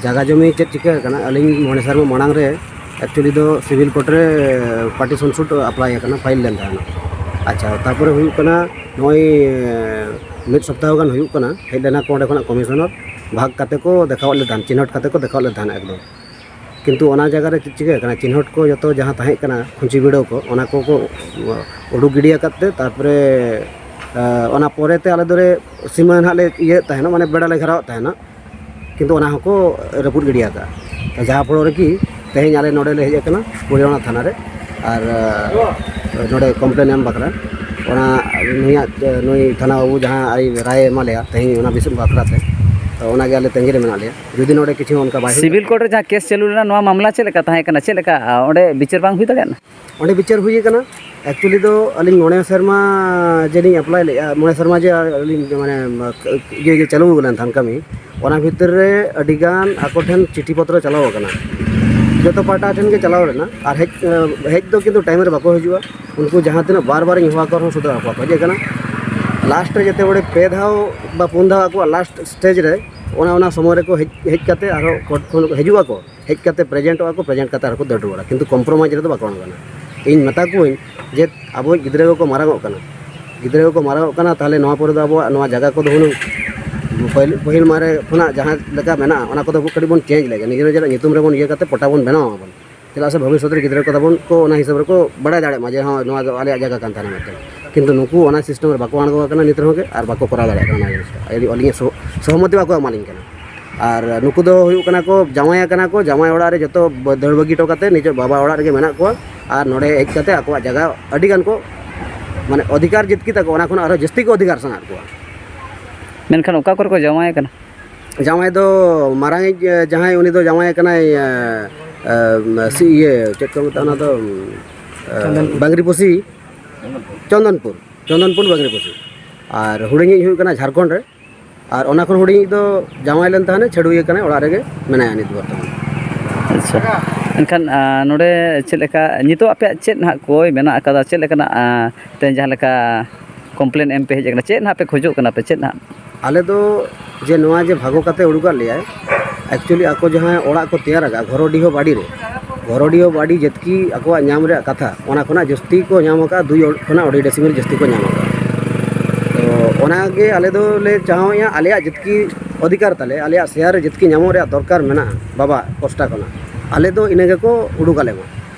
ᱡᱟᱭᱜᱟ ᱡᱚᱢᱤ ᱪᱮᱫ ᱪᱤᱠᱟᱹ ᱟᱠᱟᱱᱟ, ᱟᱹᱞᱤᱧ ᱢᱚᱬᱮ ᱥᱮᱨᱢᱟ ᱢᱟᱲᱟᱝ ᱨᱮ ᱮᱠᱪᱩᱭᱮᱞᱤ ᱫᱚ ᱥᱤᱵᱷᱤᱞ ᱠᱳᱨᱴ ᱨᱮ ᱯᱟᱨᱴᱤᱥᱚᱱ ᱥᱩᱴ ᱟᱯᱞᱟᱭ ᱟᱠᱟᱱᱟ, ᱯᱷᱟᱭᱤᱞ ᱞᱮᱱ ᱛᱟᱦᱮᱱᱟ᱾ ᱟᱪᱪᱷᱟ, ᱛᱟᱨᱯᱚᱨᱮ ᱦᱩᱭᱩᱜ ᱠᱟᱱᱟ, ᱱᱚᱜᱼᱚᱭ ᱢᱤᱫ ᱥᱚᱯᱛᱟᱦᱚ ᱜᱟᱱ ᱦᱩᱭᱩᱜ ᱠᱟᱱᱟ, ᱦᱮᱡ ᱞᱮᱱᱟ ᱠᱚ ᱚᱸᱰᱮ ᱠᱷᱚᱱᱟᱜ ᱠᱚᱢᱤᱥᱚᱱᱟᱨ, ᱵᱷᱟᱜᱽ ᱠᱟᱛᱮ ᱠᱚ ᱫᱮᱠᱷᱟᱣᱟᱫ ᱞᱮ ᱛᱟᱦᱮᱱ, ᱪᱤᱱᱦᱟᱹᱴ ᱠᱟᱛᱮ ᱠᱚ ᱫᱮᱠᱷᱟᱣᱟᱫ ᱞᱮ ᱛᱟᱦᱮᱱᱟ ᱮᱠᱫᱚᱢ᱾ ᱠᱤᱱᱛᱩ ᱚᱱᱟ ᱡᱟᱭᱜᱟ ᱨᱮ ᱪᱮᱫ ᱪᱤᱠᱟᱹ ᱠᱟᱱᱟ, ᱪᱤᱱᱦᱟᱹᱴ ᱠᱚ ᱡᱚᱛᱚ ᱡᱟᱦᱟᱸ ᱛᱟᱦᱮᱸ ᱠᱟᱱᱟ, ᱠᱷᱩᱧᱪᱤ ᱵᱤᱲᱟᱹᱣ ᱠᱚ, ᱚᱱᱟ ᱠᱚᱠᱚ ᱩᱰᱩᱠ ᱜᱤᱰᱤ ᱟᱠᱟᱫ ᱛᱮ, ᱛᱟᱨᱯᱚᱨᱮ, ᱟᱸ, ᱚᱱᱟ ᱯᱚᱨᱮ ᱛᱮ ᱟᱞᱮ ᱫᱚᱞᱮ ᱥᱤᱢᱟᱹ ᱱᱟᱦᱟᱜ ᱞᱮ ᱤᱭᱟᱹᱭᱮᱫ ᱛᱟᱦᱮᱱᱟ, ᱢᱟᱱᱮ ᱵᱮᱲᱟ ᱞᱮ ᱜᱷᱮᱨᱟᱣᱮᱫ ᱛᱟᱦᱮᱱᱟ, ᱠᱤᱱᱛᱩ ᱚᱱᱟ ᱦᱚᱸᱠᱚ ᱨᱟᱹᱯᱩᱫ ᱜᱤᱰᱤ ᱟᱠᱟᱫᱼᱟ᱾ ᱡᱟᱦᱟᱸ ᱯᱷᱚᱞᱚ ᱨᱮᱠᱤ ᱛᱮᱦᱮᱧ ᱟᱞᱮ ᱱᱚᱰᱮ ᱞᱮ ᱦᱮᱡ ᱟᱠᱟᱱᱟ ᱯᱩᱨᱤᱭᱟᱱᱟ ᱛᱷᱟᱱᱟ ᱨᱮ, ᱟᱨ, ᱟᱸ, ᱱᱚᱰᱮ ᱠᱚᱢᱯᱞᱮᱱ ᱮᱢ ᱵᱟᱠᱷᱨᱟ, ᱚᱱᱟ ᱱᱩᱭᱟᱜ, ᱱᱩᱭ ᱛᱷᱟᱱᱟ ᱵᱟᱹᱵᱩ ᱡᱟᱦᱟᱸ ᱟᱡ ᱨᱟᱭ ᱮ ᱮᱢᱟ ᱞᱮᱭᱟ ᱛᱮᱦᱮᱧ ᱚᱱᱟ ᱵᱤᱥᱚᱭ ᱵᱟᱠᱷᱨᱟ ᱛᱮ, ᱛᱚ ᱚᱱᱟᱜᱮ ᱟᱞᱮ ᱛᱟᱺᱜᱤ ᱨᱮ ᱢᱮᱱᱟᱜ ᱞᱮᱭᱟ᱾ ᱡᱩᱫᱤ ᱱᱚᱰᱮ ᱠᱤᱪᱷᱩ ᱚᱱᱠᱟ ᱵᱟᱭ ᱦᱩᱭᱩᱜᱼᱟ᱾ ᱥᱤᱵᱤᱞ ᱠᱳᱨᱴ ᱨᱮ ᱡᱟᱦᱟᱸ ᱠᱮᱥ ᱪᱟᱹᱞᱩ ᱞᱮᱱᱟ, ᱱᱚᱣᱟ ᱢᱟᱢᱞᱟ ᱪᱮᱫ ᱞᱮᱠᱟ ᱛᱟᱦᱮᱸ ᱠᱟᱱᱟ? ᱪᱮᱫ ᱞᱮᱠᱟ, ᱟ, ᱚᱸᱰᱮ ᱵᱤᱪᱟᱹᱨ ᱵᱟᱝ ᱦᱩᱭ ᱫᱟᱲᱮᱭᱟᱜᱼᱟ? ᱚᱸᱰᱮ ᱵᱤᱪᱟᱹᱨ ᱦᱩᱭ ᱟᱠᱟᱱᱟ᱾ ᱮᱠᱪᱩᱭᱮᱞᱤ ᱫᱚ ᱟᱹᱞᱤᱧ ᱢᱚᱬᱮ ᱥᱮᱨᱢᱟ ᱡᱮᱞᱤᱧ ᱮᱯᱞᱟᱭ ᱞᱮᱫᱼᱟ, ᱢᱚᱬᱮ ᱥᱮᱨᱢᱟ ᱡᱮ ᱟᱹᱞᱤᱧ ᱢᱟᱱᱮ ᱤᱭᱟᱹ ᱜᱮ ᱪᱟᱹᱞᱩ ᱞᱮᱱ ᱛᱟᱦᱮᱸᱱ ᱠᱟᱹᱢᱤ, ᱚᱱᱟ ᱵᱷᱤᱛᱤᱨ ᱨᱮ ᱟᱹᱰᱤ ᱜᱟᱱ ᱟᱠᱚ ᱴᱷᱮᱱ ᱪᱤᱴᱷᱤ ᱯᱚᱛᱨᱚ ᱪᱟᱞᱟᱣ ᱟᱠᱟᱱᱟ, ᱡᱚᱛᱚ ᱯᱟᱦᱴᱟ ᱴᱷᱮᱱ ᱜᱮ ᱪᱟᱞᱟᱣ ᱞᱮᱱᱟ᱾ ᱟᱨ ᱦᱮᱡ, ᱦᱮᱡ ᱫᱚ ᱠᱤᱱᱛᱩ ᱴᱟᱭᱤᱢ ᱨᱮ ᱵᱟᱠᱚ ᱦᱤᱡᱩᱜᱼᱟ᱾ ᱩᱱᱠᱩ ᱡᱟᱦᱟᱸ ᱛᱤᱱᱟᱹᱜ ᱵᱟᱨ ᱵᱟᱨᱤᱧ ᱦᱚᱦᱚ ᱟᱠᱚ ᱨᱮᱦᱚᱸ ᱥᱩᱫᱷᱟᱹ ᱵᱟᱠᱚ ᱦᱮᱡ ᱟᱠᱟᱱᱟ᱾ ᱞᱟᱥᱴ ᱨᱮ ᱡᱮᱛᱮ ᱵᱟᱲᱮ ᱯᱮ ᱫᱷᱟᱣ ᱵᱟ ᱯᱩᱱ ᱫᱷᱟᱣ ᱟᱠᱚᱣᱟᱜ ᱞᱟᱥᱴ ᱥᱴᱮᱡᱽ ᱨᱮ, ᱚᱱᱟ, ᱚᱱᱟ ᱥᱚᱢᱚᱭ ᱨᱮᱠᱚ ᱦᱮᱡ, ᱦᱮᱡ ᱠᱟᱛᱮ ᱟᱨᱦᱚᱸ ᱠᱳᱨᱴ ᱠᱷᱚᱱ ᱦᱤᱡᱩᱜ ᱟᱠᱚ, ᱦᱮᱡ ᱠᱟᱛᱮ ᱯᱨᱮᱡᱮᱱᱴᱚᱜᱼᱟ ᱠᱚ, ᱯᱨᱮᱡᱮᱱᱴ ᱠᱟᱛᱮ ᱟᱨᱦᱚᱸ ᱠᱚ ᱫᱟᱹᱲ ᱨᱩᱣᱟᱹᱲᱟ, ᱠᱤᱱᱛᱩ ᱠᱚᱢᱯᱨᱳᱢᱟᱭᱤᱡᱽ ᱨᱮᱫᱚ ᱵᱟᱠᱚ ᱟᱬᱜᱚᱱᱟ᱾ ᱤᱧ ᱢᱮᱛᱟ ᱠᱚᱣᱟᱧ ᱡᱮ ᱟᱵᱚ ᱜᱤᱫᱽᱨᱟᱹ ᱠᱚᱠᱚ ᱢᱟᱨᱟᱝᱚᱜ ᱠᱟᱱᱟ, ᱜᱤᱫᱽᱨᱟᱹ ᱠᱚᱠᱚ ᱢᱟᱨᱟᱝᱚᱜ ᱠᱟᱱᱟ, ᱛᱟᱦᱚᱞᱮ ᱱᱚᱣᱟ ᱯᱚᱨᱮ ᱫᱚ ᱟᱵᱚᱣᱟᱜ ᱱᱚᱣᱟ ᱡᱟᱭᱜᱟ ᱠᱚᱫᱚ ᱦᱩᱱᱟᱹᱝ ᱯᱟᱹᱦᱤᱞ, ᱯᱟᱹᱦᱤᱞ ᱢᱟᱨᱮ ᱠᱷᱚᱱᱟᱜ ᱡᱟᱦᱟᱸ ᱞᱮᱠᱟ ᱢᱮᱱᱟᱜᱼᱟ, ᱚᱱᱟ ᱠᱚᱫᱚ ᱠᱟᱹᱴᱤᱡ ᱵᱚᱱ ᱪᱮᱧᱡᱽ ᱞᱮᱜᱮ, ᱱᱤᱡᱮᱨ ᱱᱤᱡᱮᱨᱟᱜ ᱧᱩᱛᱩᱢ ᱨᱮᱵᱚᱱ ᱤᱭᱟᱹ ᱠᱟᱛᱮ ᱯᱚᱴᱟ ᱵᱚᱱ ᱵᱮᱱᱟᱣ ᱟᱵᱚᱱ᱾ ᱪᱮᱫᱟᱜ ᱥᱮ ᱵᱷᱚᱵᱤᱥᱥᱚᱛ ᱨᱮ ᱜᱤᱫᱽᱨᱟᱹ ᱠᱚ ᱛᱟᱵᱚᱱ ᱠᱚ ᱚᱱᱟ ᱦᱤᱥᱟᱹᱵ ᱨᱮᱠᱚ ᱵᱟᱲᱟᱭ ᱫᱟᱲᱮᱭᱟᱜ ᱢᱟ ᱡᱮ ᱦᱚᱸ, ᱱᱚᱣᱟ ᱫᱚ ᱟᱞᱮᱭᱟᱜ ᱡᱟᱭᱜᱟ ᱠᱟᱱ ᱛᱟᱞᱮᱭᱟ ᱢᱮᱱᱛᱮ᱾ ᱠᱤᱱᱛᱩ ᱱᱩᱠᱩ ᱚᱱᱟ ᱥᱤᱥᱴᱮᱢ ᱨᱮ ᱵᱟᱠᱚ ᱟᱬᱜᱚ ᱟᱠᱟᱱᱟ ᱱᱤᱛ ᱨᱮᱦᱚᱸ ᱜᱮ, ᱟᱨ ᱵᱟᱠᱚ ᱠᱚᱨᱟᱣ ᱫᱟᱲᱮᱭᱟᱜ ᱠᱟᱱᱟ ᱚᱱᱟ ᱡᱤᱱᱤᱥᱴᱟ᱾ ᱟᱹᱞᱤᱧ, ᱟᱹᱞᱤᱧᱟᱜ ᱥᱚ-, ᱥᱚᱦᱚᱢᱚᱛᱤ ᱵᱟᱠᱚ ᱮᱢᱟᱞᱤᱧ ᱠᱟᱱᱟ᱾ ᱟᱨ ᱱᱩᱠᱩ ᱫᱚ ᱦᱩᱭᱩᱜ ᱠᱟᱱᱟ ᱠᱚ ᱡᱟᱶᱟᱭ ᱟᱠᱟᱱᱟ ᱠᱚ, ᱡᱟᱶᱟᱭ ᱚᱲᱟᱜ ᱨᱮ ᱡᱚᱛᱚ ᱵᱟᱹ-, ᱫᱟᱹᱲ ᱵᱟᱹᱜᱤ ᱦᱚᱴᱚ ᱠᱟᱛᱮ ᱱᱤᱡᱮ ᱵᱟᱵᱟ ᱚᱲᱟᱜ ᱨᱮᱜᱮ ᱢᱮᱱᱟᱜ ᱠᱚᱣᱟ᱾ ᱟᱨ ᱱᱚᱰᱮ ᱦᱮᱡ ᱠᱟᱛᱮ ᱟᱠᱚᱣᱟᱜ ᱡᱟᱭᱜᱟ ᱟᱹᱰᱤ ᱜᱟᱱ ᱠᱚ, ᱢᱟᱱᱮ, ᱚᱫᱷᱤᱠᱟᱨ ᱡᱤᱛᱠᱤ ᱛᱟᱠᱚ, ᱚᱱᱟ ᱠᱷᱚᱱᱟᱜ ᱟᱨᱦᱚᱸ ᱡᱟᱹᱥᱛᱤ ᱠᱚ ᱚᱫᱷᱤᱠᱟᱨ ᱥᱟᱱᱟᱭᱮᱫ ᱠᱚᱣᱟ᱾ ᱢᱮᱱᱠᱷᱟᱱ ᱚᱠᱟ ᱠᱚᱨᱮ ᱠᱚ ᱡᱟᱶᱟᱭ ᱟᱠᱟᱱᱟ? ᱡᱟᱶᱟᱭ ᱫᱚ ᱢᱟᱨᱟᱝᱤᱡ, ᱮ, ᱡᱟᱦᱟᱸᱭ, ᱩᱱᱤ ᱫᱚ ᱡᱟᱶᱟᱭ ᱟᱠᱟᱱᱟᱭ, ᱮ, ᱮ, ᱥᱤ-, ᱤᱭᱟᱹ, ᱪᱮᱫ ᱠᱚ ᱢᱮᱛᱟᱜᱼᱟ ᱚᱱᱟ ᱫᱚ, ᱮ, ᱪᱚᱱᱫᱚᱱᱯᱩᱨ᱾ ᱵᱟᱝᱨᱤᱯᱚᱥᱤ, ᱪᱚᱱᱫᱚᱱᱯᱩᱨ, ᱪᱚᱱᱫᱚᱱᱯᱩᱨ ᱵᱟᱝᱨᱤᱯᱚᱥᱤ᱾ ᱟᱨ ᱦᱩᱰᱤᱧᱤᱡ ᱦᱩᱭᱩᱜ ᱠᱟᱱᱟ ᱡᱷᱟᱲᱠᱷᱚᱸᱰ ᱨᱮ, ᱟᱨ ᱚᱱᱟ ᱠᱷᱚᱱ ᱦᱩᱰᱤᱧᱤᱡ ᱫᱚ ᱡᱟᱶᱟᱭ ᱞᱮᱱ ᱛᱟᱦᱮᱱᱟᱭ, ᱪᱷᱟᱹᱰᱩᱭ ᱟᱠᱟᱱᱟᱭ, ᱚᱲᱟᱜ ᱨᱮᱜᱮ ᱢᱮᱱᱟᱭᱟ ᱱᱤᱛ ᱵᱚᱨᱛᱚᱢᱟᱱ᱾ ᱟᱪᱪᱷᱟ, ᱮᱱᱠᱷᱟᱱ, ᱟ, ᱱᱚᱰᱮ ᱪᱮᱫ ᱞᱮᱠᱟ ᱱᱤᱛᱚᱜ ᱟᱯᱮᱭᱟᱜ ᱪᱮᱫ ᱱᱟᱦᱟᱜ ᱠᱚᱭ ᱢᱮᱱᱟᱜ ᱟᱠᱟᱫᱟ? ᱪᱮᱫ ᱞᱮᱠᱟᱱᱟᱜ, ᱟ, ᱛᱮ ᱡᱟᱦᱟᱸ ᱞᱮᱠᱟ ᱠᱚᱢᱯᱞᱮᱱ ᱮᱢ ᱯᱮ ᱦᱮᱡ ᱟᱠᱟᱱᱟ, ᱪᱮᱫ ᱱᱟᱦᱟᱜ ᱯᱮ ᱠᱷᱚᱡᱚᱜ ᱠᱟᱱᱟ ᱯᱮ, ᱪᱮᱫ ᱱᱟᱦᱟᱜ? ᱟᱞᱮ ᱫᱚ ᱡᱮ ᱱᱚᱣᱟ ᱡᱮ ᱵᱷᱟᱜᱚ ᱠᱟᱛᱮ ᱩᱰᱩᱠᱟᱫ ᱞᱮᱭᱟᱭ, actually ᱟᱠᱚ ᱡᱟᱦᱟᱸ ᱚᱲᱟᱜ ᱠᱚ ᱛᱮᱭᱟᱨ ᱟᱠᱟᱫ ᱜᱷᱚᱨᱚᱰᱤᱦᱚ ᱵᱟᱲᱤ ᱨᱮ, ᱜᱚᱨᱚᱰᱤᱭᱟᱹ ᱵᱟᱹᱰᱤ ᱡᱮᱛᱠᱤ ᱟᱠᱚᱣᱟᱜ ᱧᱟᱢ ᱨᱮᱭᱟᱜ ᱠᱟᱛᱷᱟ, ᱚᱱᱟ ᱠᱷᱚᱱᱟᱜ ᱡᱟᱹᱥᱛᱤ ᱠᱚ ᱧᱟᱢ ᱟᱠᱟᱫᱼᱟ, ᱫᱩᱭ ᱠᱷᱚᱱᱟᱜ ᱟᱹᱰᱤ ᱰᱮᱥᱤᱢᱮᱞ ᱡᱟᱹᱥᱛᱤ ᱠᱚ ᱧᱟᱢ ᱟᱠᱟᱫᱼᱟ᱾ ᱛᱚ ᱚᱱᱟᱜᱮ ᱟᱞᱮ ᱫᱚᱞᱮ ᱪᱟᱦᱟᱣᱮᱫᱼᱟ, ᱟᱞᱮᱭᱟᱜ ᱡᱮᱛᱠᱤ ᱚᱫᱷᱤᱠᱟᱨ ᱛᱟᱞᱮ, ᱟᱞᱮᱭᱟᱜ ᱥᱮᱭᱟᱨ ᱨᱮ ᱡᱮᱛᱠᱤ ᱧᱟᱢᱚᱜ ᱨᱮᱭᱟᱜ ᱫᱚᱨᱠᱟᱨ ᱢᱮᱱᱟᱜᱼᱟ ᱵᱟᱵᱟ ᱯᱟᱥᱴᱟ ᱠᱷᱚᱱᱟᱜ, ᱟᱞᱮ ᱫᱚ ᱤᱱᱟᱹ ᱜᱮᱠᱚ ᱩᱰᱩᱠ ᱟᱞᱮ ᱢᱟ᱾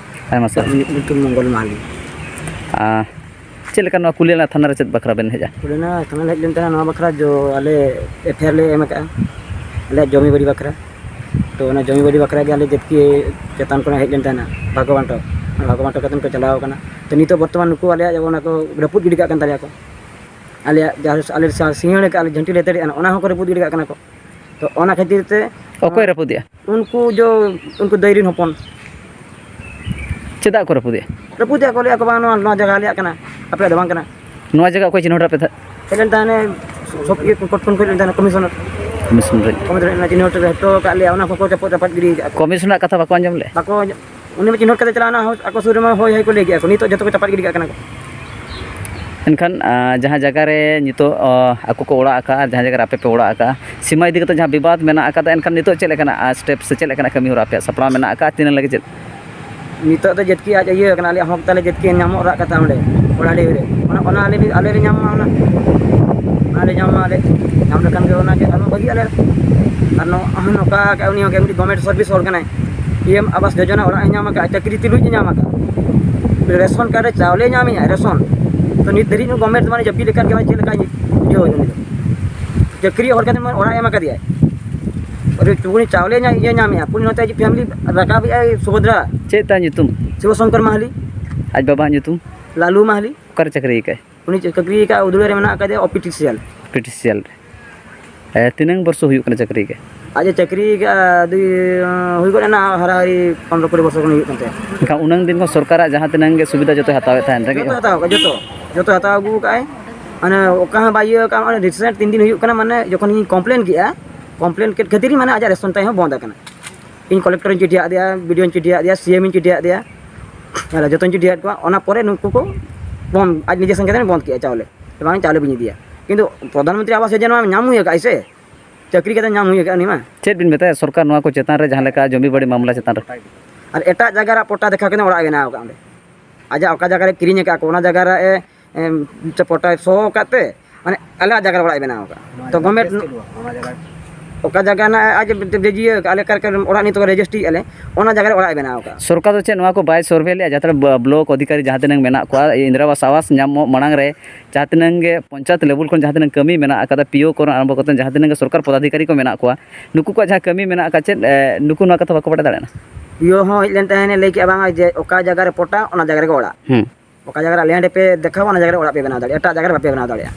ᱟᱭᱢᱟ ᱥᱟᱨᱦᱟᱣ᱾ ᱧᱩᱛᱩᱢ ᱢᱚᱝᱜᱚᱞ ᱢᱟᱦᱟᱞᱤ᱾ ᱟᱨ ᱪᱮᱫ ᱞᱮᱠᱟ ᱱᱚᱣᱟ ᱠᱩᱞᱤᱭᱟᱱᱟ ᱛᱷᱟᱱᱟ ᱨᱮ ᱪᱮᱫ ᱵᱟᱠᱷᱨᱟ ᱵᱮᱱ ᱦᱮᱡᱼᱟ? ᱠᱩᱞᱤᱭᱟᱱᱟ ᱛᱷᱟᱱᱟ ᱞᱮ ᱦᱮᱡ ᱞᱮᱱ ᱛᱟᱦᱮᱱᱟ ᱱᱚᱣᱟ ᱵᱟᱠᱷᱨᱟ, ᱡᱚ ᱟᱞᱮ ᱮᱯᱷ ᱟᱭ ᱟᱨ ᱞᱮ ᱮᱢ ᱟᱠᱟᱫᱼᱟ, ᱟᱞᱮᱭᱟᱜ ᱡᱚᱢᱤ ᱵᱟᱹᱰᱤ ᱵᱟᱠᱷᱨᱟ᱾ ᱛᱚ ᱚᱱᱟ ᱡᱚᱢᱤ ᱵᱟᱹᱰᱤ ᱵᱟᱠᱷᱨᱟ ᱜᱮ ᱟᱞᱮ ᱡᱟᱹᱛᱠᱤ ᱪᱮᱛᱟᱱ ᱠᱷᱚᱱᱟᱜ ᱦᱮᱡ ᱞᱮᱱ ᱛᱟᱦᱮᱱᱟ ᱵᱷᱟᱜᱽᱜᱚ ᱵᱟᱱᱴᱚ, ᱚᱱᱟ ᱵᱷᱟᱜᱽᱜᱚ ᱵᱟᱱᱴᱚ ᱠᱟᱛᱮ ᱠᱚ ᱪᱟᱞᱟᱣ ᱟᱠᱟᱱᱟ᱾ ᱛᱚ ᱱᱤᱛᱚᱜ ᱵᱚᱨᱛᱚᱢᱟᱱ ᱱᱩᱠᱩ ᱟᱞᱮᱭᱟᱜ ᱡᱮᱢᱚᱱ ᱚᱱᱟ ᱠᱚ ᱨᱟᱹᱯᱩᱫ ᱜᱤᱰᱤ ᱠᱟᱜ ᱠᱟᱱ ᱛᱟᱞᱮᱭᱟ ᱠᱚ, ᱟᱞᱮᱭᱟᱜ ᱡᱟᱦᱟᱸ ᱟᱞᱮ ᱥᱟ-, ᱥᱤᱸᱦᱟᱹᱲ ᱟᱠᱟᱫ ᱟᱞᱮ ᱡᱷᱟᱹᱱᱴᱤ ᱞᱮ ᱮᱴᱮᱫ ᱟᱠᱟᱫ, ᱚᱱᱟ ᱦᱚᱸᱠᱚ ᱨᱟᱹᱯᱩᱫ ᱜᱤᱰᱤ ᱠᱟᱜ ᱠᱟᱱᱟ ᱠᱚ᱾ ᱛᱚ ᱚᱱᱟ ᱠᱷᱟᱹᱛᱤᱨ ᱛᱮ ᱚᱠᱚᱭ ᱨᱟᱹᱯᱩᱫᱮᱜᱼᱟ? ᱩᱱᱠᱩ ᱡᱚ, ᱩᱱᱠᱩ ᱫᱟᱹᱭ ᱨᱮᱱ ᱦᱚᱯᱚᱱ᱾ ᱪᱮᱫᱟᱜ ᱠᱚ ᱨᱟᱹᱯᱩᱫᱮᱜᱼᱟ? ᱨᱟᱹᱯᱩᱫᱮᱜᱼᱟ ᱠᱚ, ᱞᱟᱹᱭᱮᱫᱼᱟ ᱠᱚ, "ᱵᱟᱝ, ᱱᱚᱣᱟ, ᱱᱚᱣᱟ ᱡᱟᱭᱜᱟ ᱟᱞᱮᱭᱟᱜ ᱠᱟᱱᱟ, ᱟᱯᱮᱭᱟᱜ ᱫᱚ ᱵᱟᱝ ᱠᱟᱱᱟ᱾" ᱱᱚᱣᱟ ᱡᱟᱭᱜᱟ ᱚᱠᱚᱭ ᱪᱤᱱᱦᱟᱹᱣ ᱦᱚᱴᱚ ᱟᱯᱮ ᱛᱟᱦᱮᱸᱫ? ᱦᱮᱡ ᱞᱮᱱ ᱛᱟᱦᱮᱸᱫ ᱥᱚᱵ ᱤᱭᱟᱹ ᱠᱳᱨᱴ ᱠᱷᱚᱱ ᱠᱚ ᱦᱮᱡ ᱞᱮᱱ ᱛᱟᱦᱮᱸᱫ ᱠᱚᱢᱤᱥᱚᱱᱟᱨ᱾ ᱠᱚᱢᱤᱥᱚᱱᱟᱨ᱾ ᱠᱚᱢᱤᱥᱚᱱᱟᱨ ᱚᱱᱟ ᱪᱤᱱᱦᱟᱹᱣ ᱦᱚᱴᱚ, ᱦᱚᱴᱚ ᱟᱠᱟᱫ ᱞᱮᱭᱟ, ᱚᱱᱟ ᱠᱚᱠᱚ ᱨᱟᱹᱯᱩᱫ ᱨᱟᱯᱟᱜ ᱜᱤᱰᱤ ᱟᱠᱟᱫ ᱠᱚ᱾ ᱠᱚᱢᱤᱥᱚᱱᱟᱨᱟᱜ ᱠᱟᱛᱷᱟ ᱵᱟᱠᱚ ᱟᱸᱡᱚᱢ ᱞᱮᱫ? ᱵᱟᱠᱚ ᱟᱸᱡᱚᱢ᱾ ᱩᱱᱤ ᱢᱟ ᱪᱤᱱᱦᱟᱹᱣ ᱠᱟᱛᱮ ᱪᱟᱞᱟᱣ ᱮᱱᱟ, ᱟᱠᱚ ᱥᱩᱨ ᱨᱮᱢᱟ ᱦᱳᱭ ᱦᱳᱭ ᱠᱚ ᱞᱟᱹᱭ ᱠᱮᱫᱼᱟ ᱠᱚ, ᱱᱤᱛᱚᱜ ᱡᱚᱛᱚ ᱠᱚ ᱪᱟᱯᱟᱫ ᱜᱤᱰᱤ ᱠᱟᱜ ᱠᱟᱱᱟ ᱠᱚ᱾ ᱮᱱᱠᱷᱟᱱ, ᱟᱸ, ᱡᱟᱦᱟᱸ ᱡᱟᱭᱜᱟ ᱨᱮ ᱱᱤᱛᱚᱜ, ᱚ, ᱟᱠᱚ ᱠᱚ ᱚᱲᱟᱜ ᱟᱠᱟᱫᱼᱟ ᱟᱨ ᱡᱟᱦᱟᱸ ᱡᱟᱭᱜᱟ ᱨᱮ ᱟᱯᱮ ᱯᱮ ᱚᱲᱟᱜ ᱟᱠᱟᱫᱼᱟ, ᱥᱤᱢᱟᱹ ᱤᱫᱤ ᱠᱟᱛᱮ ᱡᱟᱦᱟᱸ ᱵᱤᱵᱟᱫ ᱢᱮᱱᱟᱜ ᱟᱠᱟᱫᱟ, ᱮᱱᱠᱷᱟᱱ ᱱᱤᱛᱚᱜ ᱪᱮᱫ ᱞᱮᱠᱟᱱᱟᱜ, ᱟᱸ, ᱥᱴᱮᱯ ᱥᱮ ᱪᱮᱫ ᱞᱮᱠᱟᱱᱟᱜ ᱠᱟᱹᱢᱤ ᱦᱚᱨᱟ ᱟᱯᱮᱭᱟᱜ ᱥᱟᱯᱲᱟᱣ ᱢᱮᱱᱟᱜ ᱟᱠᱟᱫᱼᱟ, ᱛᱤᱱᱟᱹᱜ ᱞᱟᱹᱜᱤᱫ ᱪᱮᱫ? ᱱᱤᱛᱚᱜ ᱫᱚ ᱡᱟᱹᱛᱠᱤ ᱟᱡ ᱤᱭᱟᱹ ᱠᱟᱱᱟ, ᱟᱞᱮᱭᱟᱜ ᱦᱚᱠ ᱛᱟᱞᱮ ᱡᱟᱹᱛᱠᱤ ᱧᱟᱢᱚᱜ ᱨᱟᱜ ᱠᱟᱛᱷᱟ ᱚᱸᱰᱮ ᱚᱲᱟᱜ ᱰᱤᱦᱤ ᱨᱮ, ᱚᱱᱟ, ᱚᱱᱟ ᱟᱞᱮ, ᱟᱞᱮ ᱞᱮ ᱧᱟᱢ ᱢᱟ ᱚᱱᱟ, ᱚᱱᱟ ᱞᱮ ᱧᱟᱢ ᱢᱟ ᱟᱞᱮ, ᱧᱟᱢ ᱞᱮᱠᱷᱟᱱ ᱜᱮ ᱚᱱᱟ ᱜᱮ ᱟᱨᱦᱚᱸ ᱵᱷᱟᱹᱜᱤ ᱟᱞᱮ᱾ ᱟᱨ ᱱᱚ-, ᱱᱚᱝᱠᱟ ᱟᱠᱟᱫ ᱩᱱᱤ ᱦᱚᱸ ᱢᱤᱫᱴᱤᱡ ᱜᱚᱵᱷᱢᱮᱱᱴ ᱥᱟᱨᱵᱷᱤᱥ ᱦᱚᱲ ᱠᱟᱱᱟᱭ, ᱯᱤ ᱮᱢ ᱟᱵᱟᱥ ᱡᱳᱡᱚᱱᱟ ᱚᱲᱟᱜ ᱮ ᱧᱟᱢ ᱟᱠᱟᱫ, ᱪᱟᱹᱠᱨᱤ ᱛᱩᱞᱩᱡ ᱮ ᱧᱟᱢ ᱟᱠᱟᱫ, ᱨᱮᱥᱚᱱ ᱠᱟᱨᱰ ᱨᱮ ᱪᱟᱣᱞᱮ ᱧᱟᱢᱮᱜᱼᱟ, ᱨᱮᱥᱚᱱ᱾ ᱛᱚ ᱱᱤᱛ ᱫᱷᱟᱹᱨᱤᱡ ᱩᱱᱤ ᱜᱚᱵᱷᱢᱮᱱᱴ ᱢᱟᱱᱮ ᱡᱟᱹᱯᱤᱫ ᱞᱮᱠᱟᱱ ᱜᱮ, ᱢᱟᱱᱮ ᱪᱮᱫ ᱞᱮᱠᱟᱭ ᱵᱩᱡᱷᱟᱹᱣ ᱮᱫᱟ ᱩᱱᱤ ᱫᱚ? ᱪᱟᱹᱠᱨᱤ ᱦᱚᱲ ᱠᱟᱛᱮ ᱢᱟ ᱚᱲᱟᱜ ᱮ ᱮᱢ ᱟᱠᱟᱫᱮᱭᱟᱭ, ᱟᱨ ᱩᱱᱤ ᱪᱟᱣᱞᱮ ᱧᱟ-, ᱤᱭᱟᱹ ᱧᱟᱢᱮᱜᱼᱟ, ᱩᱱᱤ ᱱᱚᱛᱮ ᱟᱡ ᱯᱷᱮᱢᱮᱞᱤ ᱨᱟᱠᱟᱵᱮᱜᱼᱟᱭ ᱥᱩᱵᱷᱚᱫᱨᱟ᱾ ᱪᱮᱫ ᱛᱟᱭ ᱧᱩᱛᱩᱢ? ᱥᱤᱵᱚ ᱥᱚᱝᱠᱚᱨ ᱢᱟᱦᱟᱞᱤ᱾ ᱟᱡ ᱵᱟᱵᱟᱣᱟᱜ ᱧᱩᱛᱩᱢ? ᱞᱟᱞᱩ ᱢᱟᱦᱟᱞᱤ᱾ ᱚᱠᱟᱨᱮ ᱪᱟᱹᱠᱨᱤ ᱟᱠᱟᱫ? ᱩᱱᱤ ᱪᱟᱹᱠᱨᱤ ᱟᱠᱟᱫ ᱩᱫᱽᱲᱟᱹ ᱨᱮ ᱢᱮᱱᱟᱜ ᱟᱠᱟᱫᱮᱭᱟ, ᱚᱯᱷᱤᱥᱤᱭᱟᱞ᱾ ᱚᱯᱷᱤᱥᱤᱭᱟᱞ ᱨᱮ᱾ ᱮ, ᱛᱤᱱᱟᱹᱝ ᱵᱚᱨᱥᱚ ᱦᱩᱭᱩᱜ ᱠᱟᱱᱟ ᱪᱟᱹᱠᱨᱤ ᱜᱮ? ᱟᱡ ᱮ ᱪᱟᱹᱠᱨᱤ ᱟᱠᱟᱫᱼᱟ, ᱫᱩᱭ, ᱦᱩᱭ ᱜᱚᱫ ᱮᱱᱟ ᱦᱟᱨᱟᱦᱟᱨᱤ ᱯᱚᱱᱨᱚ ᱠᱩᱲᱤ ᱵᱚᱨᱥᱚ ᱜᱟᱱ ᱦᱩᱭᱩᱜ ᱠᱟᱱ ᱛᱟᱭᱟ᱾ ᱮᱱᱠᱷᱟᱱ ᱩᱱᱟᱹᱝ ᱫᱤᱱ ᱠᱷᱚᱱ ᱥᱚᱨᱠᱟᱨᱟᱜ ᱡᱟᱦᱟᱸ ᱛᱤᱱᱟᱹᱝ ᱜᱮ ᱥᱩᱵᱤᱫᱷᱟ ᱡᱚᱛᱚᱭ ᱦᱟᱛᱟᱣᱮᱫ ᱛᱟᱦᱮᱱ, ᱨᱮᱸᱜᱮᱡ ᱡᱚᱛᱚ ᱦᱚᱲ? ᱦᱟᱛᱟᱣ ᱟᱠᱟᱫ, ᱡᱚᱛᱚ, ᱡᱚᱛᱚ ᱦᱟᱛᱟᱣ ᱟᱹᱜᱩ ᱟᱠᱟᱫ ᱟᱭ᱾ ᱢᱟᱱᱮ ᱚᱠᱟ ᱦᱚᱸ ᱵᱟᱭ ᱤᱭᱟᱹ ᱟᱠᱟᱫ, ᱢᱟᱱᱮ ᱨᱤᱥᱮᱱᱴ ᱛᱤᱱ ᱫᱤᱱ ᱦᱩᱭᱩᱜ ᱠᱟᱱᱟ, ᱢᱟᱱᱮ ᱡᱚᱠᱷᱚᱱ ᱤᱧ ᱠᱚᱢᱯᱞᱮᱱ ᱠᱮᱫᱼᱟ, ᱠᱚᱢᱯᱞᱮᱱ ᱠᱮᱫ ᱠᱷᱟᱹᱛᱤᱨ ᱤᱧ, ᱢᱟᱱᱮ ᱟᱡᱟᱜ ᱨᱮᱥᱚᱱ ᱛᱟᱭ ᱦᱚᱸ ᱵᱚᱱᱫ ᱟᱠᱟᱱᱟ᱾ ᱤᱧ ᱠᱚᱞᱮᱠᱴᱚᱨ ᱤᱧ ᱪᱤᱴᱷᱤ ᱟᱫᱮᱭᱟ, ᱵᱤ ᱰᱤ ᱳ ᱤᱧ ᱪᱤᱴᱷᱤ ᱟᱫᱮᱭᱟ, ᱥᱤ ᱮᱢ ᱤᱧ ᱪᱤᱴᱷᱤ ᱟᱫᱮᱭᱟ, ᱟᱨ ᱡᱚᱛᱚᱧ ᱪᱤᱴᱷᱤ ᱟᱫ ᱠᱚᱣᱟ᱾ ᱚᱱᱟ ᱯᱚᱨᱮ ᱱᱩᱠᱩ ᱠᱚ ᱵᱚᱱᱫ, ᱟᱡ ᱱᱤᱡᱮ ᱥᱮᱱ ᱠᱟᱛᱮ ᱵᱚᱱᱫ ᱠᱮᱫᱼᱟ ᱪᱟᱣᱞᱮ, ᱵᱟᱝ ᱪᱟᱣᱞᱮ ᱵᱟᱹᱧ ᱤᱫᱤᱭᱟ᱾ ᱠᱤᱱᱛᱩ ᱯᱨᱚᱫᱷᱟᱱ ᱢᱚᱱᱛᱨᱤ ᱟᱵᱟᱥ ᱡᱳᱡᱚᱱᱟ ᱢᱟ ᱧᱟᱢ ᱦᱩᱭ ᱟᱠᱟᱫ ᱥᱮ, ᱪᱟᱹᱠᱨᱤ ᱠᱟᱛᱮ ᱧᱟᱢ ᱦᱩᱭ ᱟᱠᱟᱫ ᱩᱱᱤ ᱢᱟ᱾ ᱪᱮᱫ ᱵᱤᱱ ᱢᱮᱛᱟᱭᱟ ᱥᱚᱨᱠᱟᱨ ᱱᱚᱣᱟ ᱠᱚ ᱪᱮᱛᱟᱱ ᱨᱮ, ᱡᱟᱦᱟᱸ ᱞᱮᱠᱟ ᱡᱚᱢᱤ ᱵᱟᱹᱲᱤ ᱢᱟᱢᱞᱟ ᱪᱮᱛᱟᱱ ᱨᱮ? ᱟᱨ ᱮᱴᱟᱜ ᱡᱟᱭᱜᱟ ᱨᱮ ᱯᱚᱴᱟ ᱫᱮᱠᱷᱟᱣ ᱠᱟᱛᱮ ᱚᱲᱟᱜ ᱮ ᱵᱮᱱᱟᱣ ᱟᱠᱟᱫ ᱚᱸᱰᱮ᱾ ᱟᱡᱟᱜ ᱚᱠᱟ ᱡᱟᱭᱜᱟ ᱨᱮ ᱠᱤᱨᱤᱧ ᱟᱠᱟᱫ ᱠᱚ, ᱚᱱᱟ ᱡᱟᱭᱜᱟ ᱨᱮ, ᱮ, ᱮᱢ, ᱪᱮ ᱯᱚᱴᱟ ᱥᱚ ᱟᱠᱟᱫ ᱛᱮ, ᱢᱟᱱᱮ, ᱟᱞᱮᱭᱟᱜ ᱡᱟᱭᱜᱟ ᱨᱮ ᱚᱲᱟᱜ ᱮ ᱵᱮᱱᱟᱣ ᱟᱠᱟᱫ᱾ ᱛᱚ ᱜᱚᱨᱢᱮᱱᱴ ᱚᱠᱟ ᱡᱟᱭᱜᱟ ᱨᱮᱱᱟᱜ ᱟᱡ ᱨᱮᱡᱤᱭᱟᱹ ᱟᱠᱟᱫ, ᱟᱞᱮ ᱚᱠᱟ ᱨᱮ ᱚᱲᱟᱜ ᱱᱤᱛᱚᱜ ᱨᱮᱡᱤᱥᱴᱨᱤ ᱮᱫᱼᱟ ᱞᱮ, ᱚᱱᱟ ᱡᱟᱭᱜᱟ ᱨᱮ ᱚᱲᱟᱜ ᱮ ᱵᱮᱱᱟᱣ ᱟᱠᱟᱫ᱾ ᱥᱚᱨᱠᱟᱨ ᱫᱚ ᱪᱮᱫ ᱱᱚᱣᱟ ᱠᱚ ᱵᱟᱭ ᱥᱚᱨᱵᱷᱮ ᱞᱮᱫᱼᱟ? ᱡᱟᱦᱟᱸ ᱛᱤᱱᱟᱹᱜ ᱵᱞᱚᱠ ᱚᱫᱷᱤᱠᱟᱨᱤ ᱡᱟᱦᱟᱸ ᱛᱤᱱᱟᱹᱜ ᱢᱮᱱᱟᱜ ᱠᱚᱣᱟ, ᱤᱱᱫᱨᱟ ᱟᱵᱟᱥ ᱟᱵᱟᱥ ᱧᱟᱢᱚᱜ ᱢᱟᱲᱟᱝ ᱨᱮ ᱡᱟᱦᱟᱸ ᱛᱤᱱᱟᱹᱜ ᱜᱮ ᱯᱚᱧᱪᱟᱭᱮᱛ ᱞᱮᱵᱮᱞ ᱠᱷᱚᱱ ᱡᱟᱦᱟᱸ ᱛᱤᱱᱟᱹᱜ ᱠᱟᱹᱢᱤ ᱢᱮᱱᱟᱜ ᱟᱠᱟᱫᱟ, ᱯᱤ ᱳ ᱠᱷᱚᱱ ᱟᱨᱟᱢᱵᱷᱚ ᱠᱟᱛᱮ ᱡᱟᱦᱟᱸ ᱛᱤᱱᱟᱹᱜ ᱜᱮ ᱥᱚᱨᱠᱟᱨ ᱯᱚᱫᱟᱫᱷᱤᱠᱟᱨᱤ ᱠᱚ ᱢᱮᱱᱟᱜ ᱠᱚᱣᱟ, ᱱᱩᱠᱩ ᱠᱚᱣᱟᱜ ᱡᱟᱦᱟᱸ ᱠᱟᱹᱢᱤ ᱢᱮᱱᱟᱜ ᱟᱠᱟᱫ, ᱪᱮᱫ, ᱮ, ᱱᱩᱠᱩ ᱱᱚᱣᱟ ᱠᱟᱛᱷᱟ ᱵᱟᱠᱚ ᱵᱟᱰᱟᱭ ᱫᱟᱲᱮᱭᱟᱜᱼᱟ? ᱯᱤ ᱳ ᱦᱚᱸ ᱦᱮᱡ ᱞᱮᱱ ᱛᱟᱦᱮᱸᱫ, ᱞᱟᱹᱭ ᱠᱮᱫᱼᱟ, ᱵᱟᱝᱟ ᱡᱮ ᱚᱠᱟ ᱡᱟᱭᱜᱟ ᱨᱮ ᱯᱚᱴᱟ, ᱚᱱᱟ ᱡᱟᱭᱜᱟ ᱨᱮᱜᱮ ᱚᱲᱟᱜ᱾ ᱦᱩᱸ᱾ ᱚᱠᱟ ᱡᱟᱭᱜᱟ ᱨᱮ ᱞᱮᱱᱰ ᱯᱮ ᱫᱮᱠᱷᱟᱣᱟ, ᱚᱱᱟ ᱡᱟᱭᱜᱟ ᱨᱮ ᱚᱲᱟᱜ ᱯᱮ ᱵᱮᱱᱟᱣ ᱫᱟᱲᱮᱭᱟᱜᱼᱟ, ᱮᱴᱟᱜ ᱡᱟᱭᱜᱟ ᱨᱮ ᱵᱟᱯᱮ ᱵᱮᱱᱟᱣ ᱫᱟᱲᱮᱭᱟᱜᱼᱟ᱾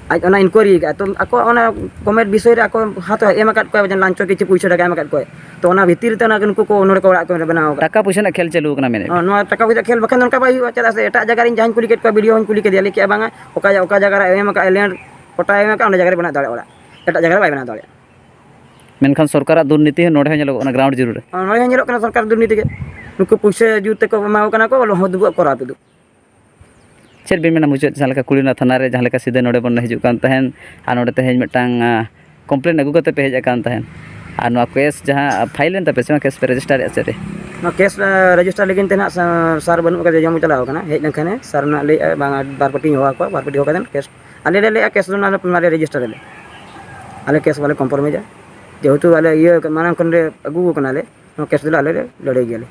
ᱟᱡ ᱚᱱᱟ ᱤᱱᱠᱩᱭᱟᱨᱤ ᱟᱠᱟᱫᱼᱟ᱾ ᱛᱚ, ᱟᱠᱚᱣᱟᱜ ᱚᱱᱟ ᱠᱚᱢᱮᱱᱴ ᱵᱤᱥᱚᱭ ᱨᱮ ᱟᱠᱚ ᱦᱟᱛ ᱮᱢ ᱟᱠᱟᱫ ᱠᱚᱣᱟ, ᱡᱮ ᱞᱟᱧᱪᱚ ᱠᱤᱪᱷᱩ ᱯᱩᱭᱥᱟᱹ ᱴᱟᱠᱟ ᱮᱢ ᱟᱠᱟᱫ ᱠᱚᱣᱟ᱾ ᱛᱚ, ᱚᱱᱟ ᱵᱷᱤᱛᱤᱨ ᱨᱮ ᱚᱱᱟ ᱱᱩᱠᱩ ᱠᱚ ᱱᱚᱰᱮ ᱠᱚ ᱚᱲᱟᱜ ᱠᱚ ᱵᱮᱱᱟᱣ ᱟᱠᱟᱫ᱾ ᱴᱟᱠᱟ ᱯᱩᱭᱥᱟᱹ ᱨᱮᱱᱟᱜ ᱠᱷᱮᱞ ᱪᱟᱹᱞᱩ ᱟᱠᱟᱱᱟ ᱢᱮᱱᱮᱫ ᱵᱤᱱ? ᱦᱚᱸ, ᱱᱚᱣᱟ ᱴᱟᱠᱟ ᱯᱚᱭᱥᱟ ᱠᱷᱮᱞ, ᱵᱟᱠᱷᱟᱱ ᱫᱚ ᱚᱱᱠᱟ ᱵᱟᱭ ᱦᱩᱭᱩᱜᱼᱟ᱾ ᱪᱮᱫᱟᱜ ᱥᱮ ᱮᱴᱟᱜ ᱡᱟᱭᱜᱟ ᱨᱮᱱ ᱡᱟᱦᱟᱸᱧ ᱠᱩᱞᱤ ᱠᱮᱫ ᱠᱚᱣᱟ, ᱵᱤ ᱰᱤ ᱳ ᱦᱚᱸᱧ ᱠᱩᱞᱤ ᱠᱮᱫᱮᱭᱟ, ᱞᱟᱹᱭ ᱠᱮᱫᱼᱟ, ᱵᱟᱝᱟ, ᱚᱠᱟ, ᱚᱠᱟ ᱡᱟᱭᱜᱟ ᱨᱮ ᱮᱢ ᱟᱠᱟᱫᱼᱟ ᱞᱮᱱᱰ, ᱯᱚᱴᱟᱭ ᱮᱢ ᱟᱠᱟᱫᱼᱟ, ᱚᱸᱰᱮ ᱡᱟᱭᱜᱟ ᱨᱮ ᱵᱮᱱᱟᱣ ᱫᱟᱲᱮᱭᱟᱜᱼᱟ ᱚᱲᱟᱜ, ᱮᱴᱟᱜ ᱡᱟᱭᱜᱟ ᱨᱮ ᱵᱟᱭ ᱵᱮᱱᱟᱣ ᱫᱟᱲᱮᱭᱟᱜᱼᱟ᱾ ᱢᱮᱱᱠᱷᱟᱱ ᱥᱚᱨᱠᱟᱨᱟᱜ ᱫᱩᱨᱱᱤᱛᱤ ᱦᱚᱸ ᱱᱚᱰᱮ ᱦᱚᱸ ᱧᱮᱞᱚᱜᱚᱜ ᱠᱟᱱᱟ, ᱜᱨᱟᱣᱩᱱᱰ ᱡᱤᱨᱳ ᱨᱮ᱾ ᱦᱚᱸ, ᱱᱚᱰᱮ ᱦᱚᱸ ᱧᱮᱞᱚᱜ ᱠᱟᱱᱟ ᱥᱚᱨᱠᱟᱨ ᱫᱩᱨᱱᱤᱛᱤ ᱜᱮ᱾ ᱱᱩᱠᱩ ᱯᱩᱭᱥᱟᱹ ᱡᱳᱨ ᱛᱮᱠᱚ ᱮᱢᱟ ᱠᱚ ᱠᱟᱱᱟ ᱠᱚ, ᱵᱚᱞᱮ, ᱦᱚᱸ, ᱫᱩᱵᱩᱜ ᱠᱚᱨᱟᱣ ᱯᱮ ᱫᱩ᱾ ᱪᱮᱫ ᱵᱤᱱ ᱢᱮᱱᱟ ᱢᱩᱪᱟᱹᱫ, ᱡᱟᱦᱟᱸ ᱞᱮᱠᱟ ᱠᱩᱲᱤᱱᱟ ᱛᱷᱟᱱᱟ ᱨᱮ ᱡᱟᱦᱟᱸ ᱞᱮᱠᱟ ᱥᱤᱫᱟᱹ ᱱᱚᱰᱮ ᱵᱚᱱ ᱦᱤᱡᱩᱜ ᱠᱟᱱ ᱛᱟᱦᱮᱸᱱ, ᱟᱨ ᱱᱚᱰᱮ ᱛᱮᱦᱮᱧ ᱢᱤᱫᱴᱟᱝ, ᱟ, ᱠᱚᱢᱯᱞᱮᱱ ᱟᱹᱜᱩ ᱠᱟᱛᱮ ᱯᱮ ᱦᱮᱡ ᱟᱠᱟᱱ ᱛᱟᱦᱮᱸᱱ, ᱟᱨ ᱱᱚᱣᱟ ᱠᱮᱥ ᱡᱟᱦᱟᱸ ᱯᱷᱟᱭᱤᱞ ᱮᱱ ᱛᱟᱯᱮ ᱥᱮ ᱵᱟᱝ, ᱠᱮᱥ ᱯᱮ ᱨᱮᱡᱤᱥᱴᱟᱨᱮᱫᱼᱟ ᱪᱮᱫ ᱨᱮ? ᱱᱚᱣᱟ ᱠᱮᱥ, ᱟ, ᱨᱮᱡᱤᱥᱴᱟᱨ ᱞᱟᱹᱜᱤᱫ ᱛᱮ ᱱᱟᱦᱟᱜ ᱥᱟ-, ᱥᱟᱨ ᱵᱟᱹᱱᱩᱜ ᱟᱠᱟᱫᱮᱭᱟ, ᱡᱚᱢ ᱪᱟᱞᱟᱣ ᱟᱠᱟᱱᱟ᱾ ᱦᱮᱡ ᱞᱮᱱᱠᱷᱟᱱᱮ ᱥᱟᱨ ᱱᱟᱦᱟᱜ ᱞᱟᱹᱭᱮᱫᱼᱟ, ᱵᱟᱝ, ᱵᱟᱨ ᱯᱟᱹᱴᱤᱧ ᱦᱚᱦᱚ ᱟᱠᱚᱣᱟ, ᱵᱟᱨ ᱯᱟᱹᱴᱤ ᱦᱚᱦᱚ ᱠᱟᱛᱮ ᱠᱮᱥ ᱟᱞᱮ ᱞᱮ ᱞᱟᱹᱭᱮᱫᱼᱟ, ᱠᱮᱥ ᱫᱚ ᱱᱟᱦᱟᱜ ᱞᱮ ᱨᱮᱡᱤᱥᱴᱟᱨ ᱟᱞᱮ᱾ ᱟᱞᱮ ᱠᱮᱥ ᱵᱟᱞᱮ ᱠᱚᱢᱯᱨᱳᱢᱟᱭᱤᱡᱟ, ᱡᱮᱦᱮᱛᱩ ᱟᱞᱮ ᱤᱭᱟᱹ ᱢᱟᱲᱟᱝ ᱠᱷᱚᱱ ᱞᱮ ᱟᱹᱜᱩ ᱟᱠᱟᱱᱟᱞᱮ᱾ ᱱᱚᱣᱟ ᱠᱮᱥ ᱫᱚᱞᱮ ᱟᱞᱮ ᱞᱮ ᱞᱟᱹᱲᱦᱟᱹᱭ ᱜᱮᱭᱟᱞᱮ᱾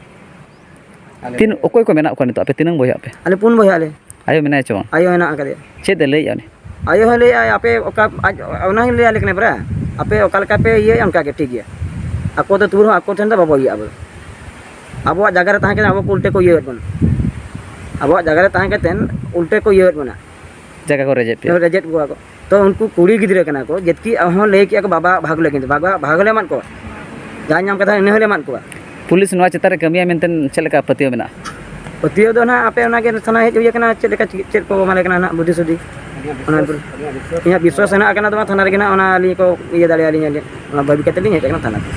ᱛᱤᱱ, ᱚᱠᱚᱭ ᱠᱚ ᱢᱮᱱᱟᱜ ᱠᱚᱣᱟ ᱱᱤᱛᱚᱜ? ᱟᱯᱮ ᱛᱤᱱᱟᱹᱝ ᱵᱚᱭᱦᱟᱜ ᱟᱯᱮ? ᱟᱞᱮ ᱯᱩᱱ ᱵᱚᱭᱦᱟ ᱟᱞᱮ᱾ ᱟᱭᱳ ᱢᱮᱱᱟᱭᱟ ᱪᱮ ᱵᱟᱝ? ᱟᱭᱳ ᱦᱮᱱᱟᱜ ᱟᱠᱟᱫᱮᱭᱟ᱾ ᱪᱮᱫ ᱮ ᱞᱟᱹᱭᱮᱫᱼᱟ ᱩᱱᱤ? ᱟᱭᱳ ᱦᱚᱸ ᱞᱟᱹᱭᱮᱫᱼᱟᱭ, ᱟᱯᱮ ᱚᱠᱟ, ᱟᱡ ᱚᱱᱟ ᱦᱚᱸ ᱞᱟᱹᱭ ᱟᱞᱮ ᱠᱟᱱᱟ ᱯᱮᱨᱟ, ᱟᱯᱮ ᱚᱠᱟ ᱞᱮᱠᱟ ᱯᱮ ᱤᱭᱟᱹᱭᱟ ᱚᱱᱠᱟ ᱜᱮ ᱴᱷᱤᱠ ᱜᱮᱭᱟ᱾ ᱟᱠᱚ ᱫᱚ ᱛᱩᱵᱩ ᱨᱮᱦᱚᱸ ᱟᱠᱚ ᱴᱷᱮᱱ ᱫᱚ ᱵᱟᱵᱚ ᱤᱭᱟᱹᱜᱼᱟ ᱟᱵᱚ ᱫᱚ᱾ ᱟᱵᱚᱣᱟᱜ ᱡᱟᱭᱜᱟ ᱨᱮ ᱛᱟᱦᱮᱸ ᱠᱟᱛᱮ ᱟᱵᱚ ᱠᱚ ᱩᱞᱴᱟᱹ ᱠᱚ ᱤᱭᱟᱹᱭᱮᱫ ᱵᱚᱱᱟ᱾ ᱟᱵᱚᱣᱟᱜ ᱡᱟᱭᱜᱟ ᱨᱮ ᱛᱟᱦᱮᱸ ᱠᱟᱛᱮ ᱩᱞᱴᱟᱹ ᱠᱚ ᱤᱭᱟᱹᱭᱮᱫ ᱵᱚᱱᱟ᱾ ᱡᱟᱭᱜᱟ ᱠᱚ ᱨᱮᱡᱮᱫ ᱯᱮᱭᱟ᱾ ᱨᱮᱡᱮᱫ ᱠᱚᱣᱟ ᱠᱚ᱾ ᱛᱚ, ᱩᱱᱠᱩ ᱠᱩᱲᱤ ᱜᱤᱫᱽᱨᱟᱹ ᱠᱟᱱᱟ ᱠᱚ, ᱡᱮᱫᱠᱤ ᱟᱨᱦᱚᱸ ᱞᱟᱹᱭ ᱠᱮᱜᱼᱟ ᱠᱚ, "ᱵᱟᱵᱟ ᱵᱷᱟᱜᱽ ᱞᱮ ᱠᱤᱱᱛᱩ ᱵᱟᱵᱟ ᱵᱷᱟᱜᱽ ᱞᱮ ᱮᱢᱟᱫ ᱠᱚᱣᱟ, ᱡᱟᱦᱟᱸ ᱧᱟᱢ ᱠᱟᱛᱷᱟ ᱤᱱᱟᱹ ᱦᱚᱸᱞᱮ ᱮᱢᱟᱫ ᱠᱚᱣᱟ᱾" ᱯᱩᱞᱤᱥ ᱱᱚᱣᱟ ᱪᱮᱛᱟᱱ ᱨᱮ ᱠᱟᱹᱢᱤᱭᱟ ᱢᱮᱱᱛᱮ ᱪᱮᱫ ᱞᱮᱠᱟ ᱯᱟᱹᱛᱭᱟᱹᱣ ᱢᱮᱱᱟᱜᱼᱟ? ᱯᱟᱹᱛᱭᱟᱹᱣ ᱫᱚ ᱱᱟᱦᱟᱜ ᱟᱯᱮ ᱚᱱᱟᱜᱮ ᱛᱷᱟᱱᱟ ᱦᱮᱡ ᱦᱩᱭ ᱟᱠᱟᱱᱟ, ᱪᱮᱫ ᱞᱮᱠᱟ ᱪᱮᱫ ᱠᱚ ᱮᱢᱟᱞᱮ ᱠᱟᱱᱟ ᱱᱟᱦᱟᱜ ᱵᱩᱫᱷᱤ ᱥᱩᱫᱷᱤ᱾ ᱚᱱᱟ ᱤᱧᱟᱹᱜ ᱵᱤᱥᱣᱟᱥ ᱦᱮᱱᱟᱜ ᱠᱟᱱᱟ, ᱛᱚ ᱛᱷᱟᱱᱟ ᱨᱮᱜᱮ ᱱᱟᱦᱟᱜ ᱚᱱᱟ ᱟᱹᱞᱤᱧ ᱠᱚ ᱤᱭᱟᱹ ᱫᱟᱲᱮᱭᱟᱞᱤᱧᱟ, ᱚᱱᱟ ᱵᱷᱟᱹᱵᱤ ᱠᱟᱛᱮ ᱞᱤᱧ ᱦᱮᱡ ᱟᱠᱟᱱᱟ ᱛᱷᱟᱱᱟ ᱛᱮ᱾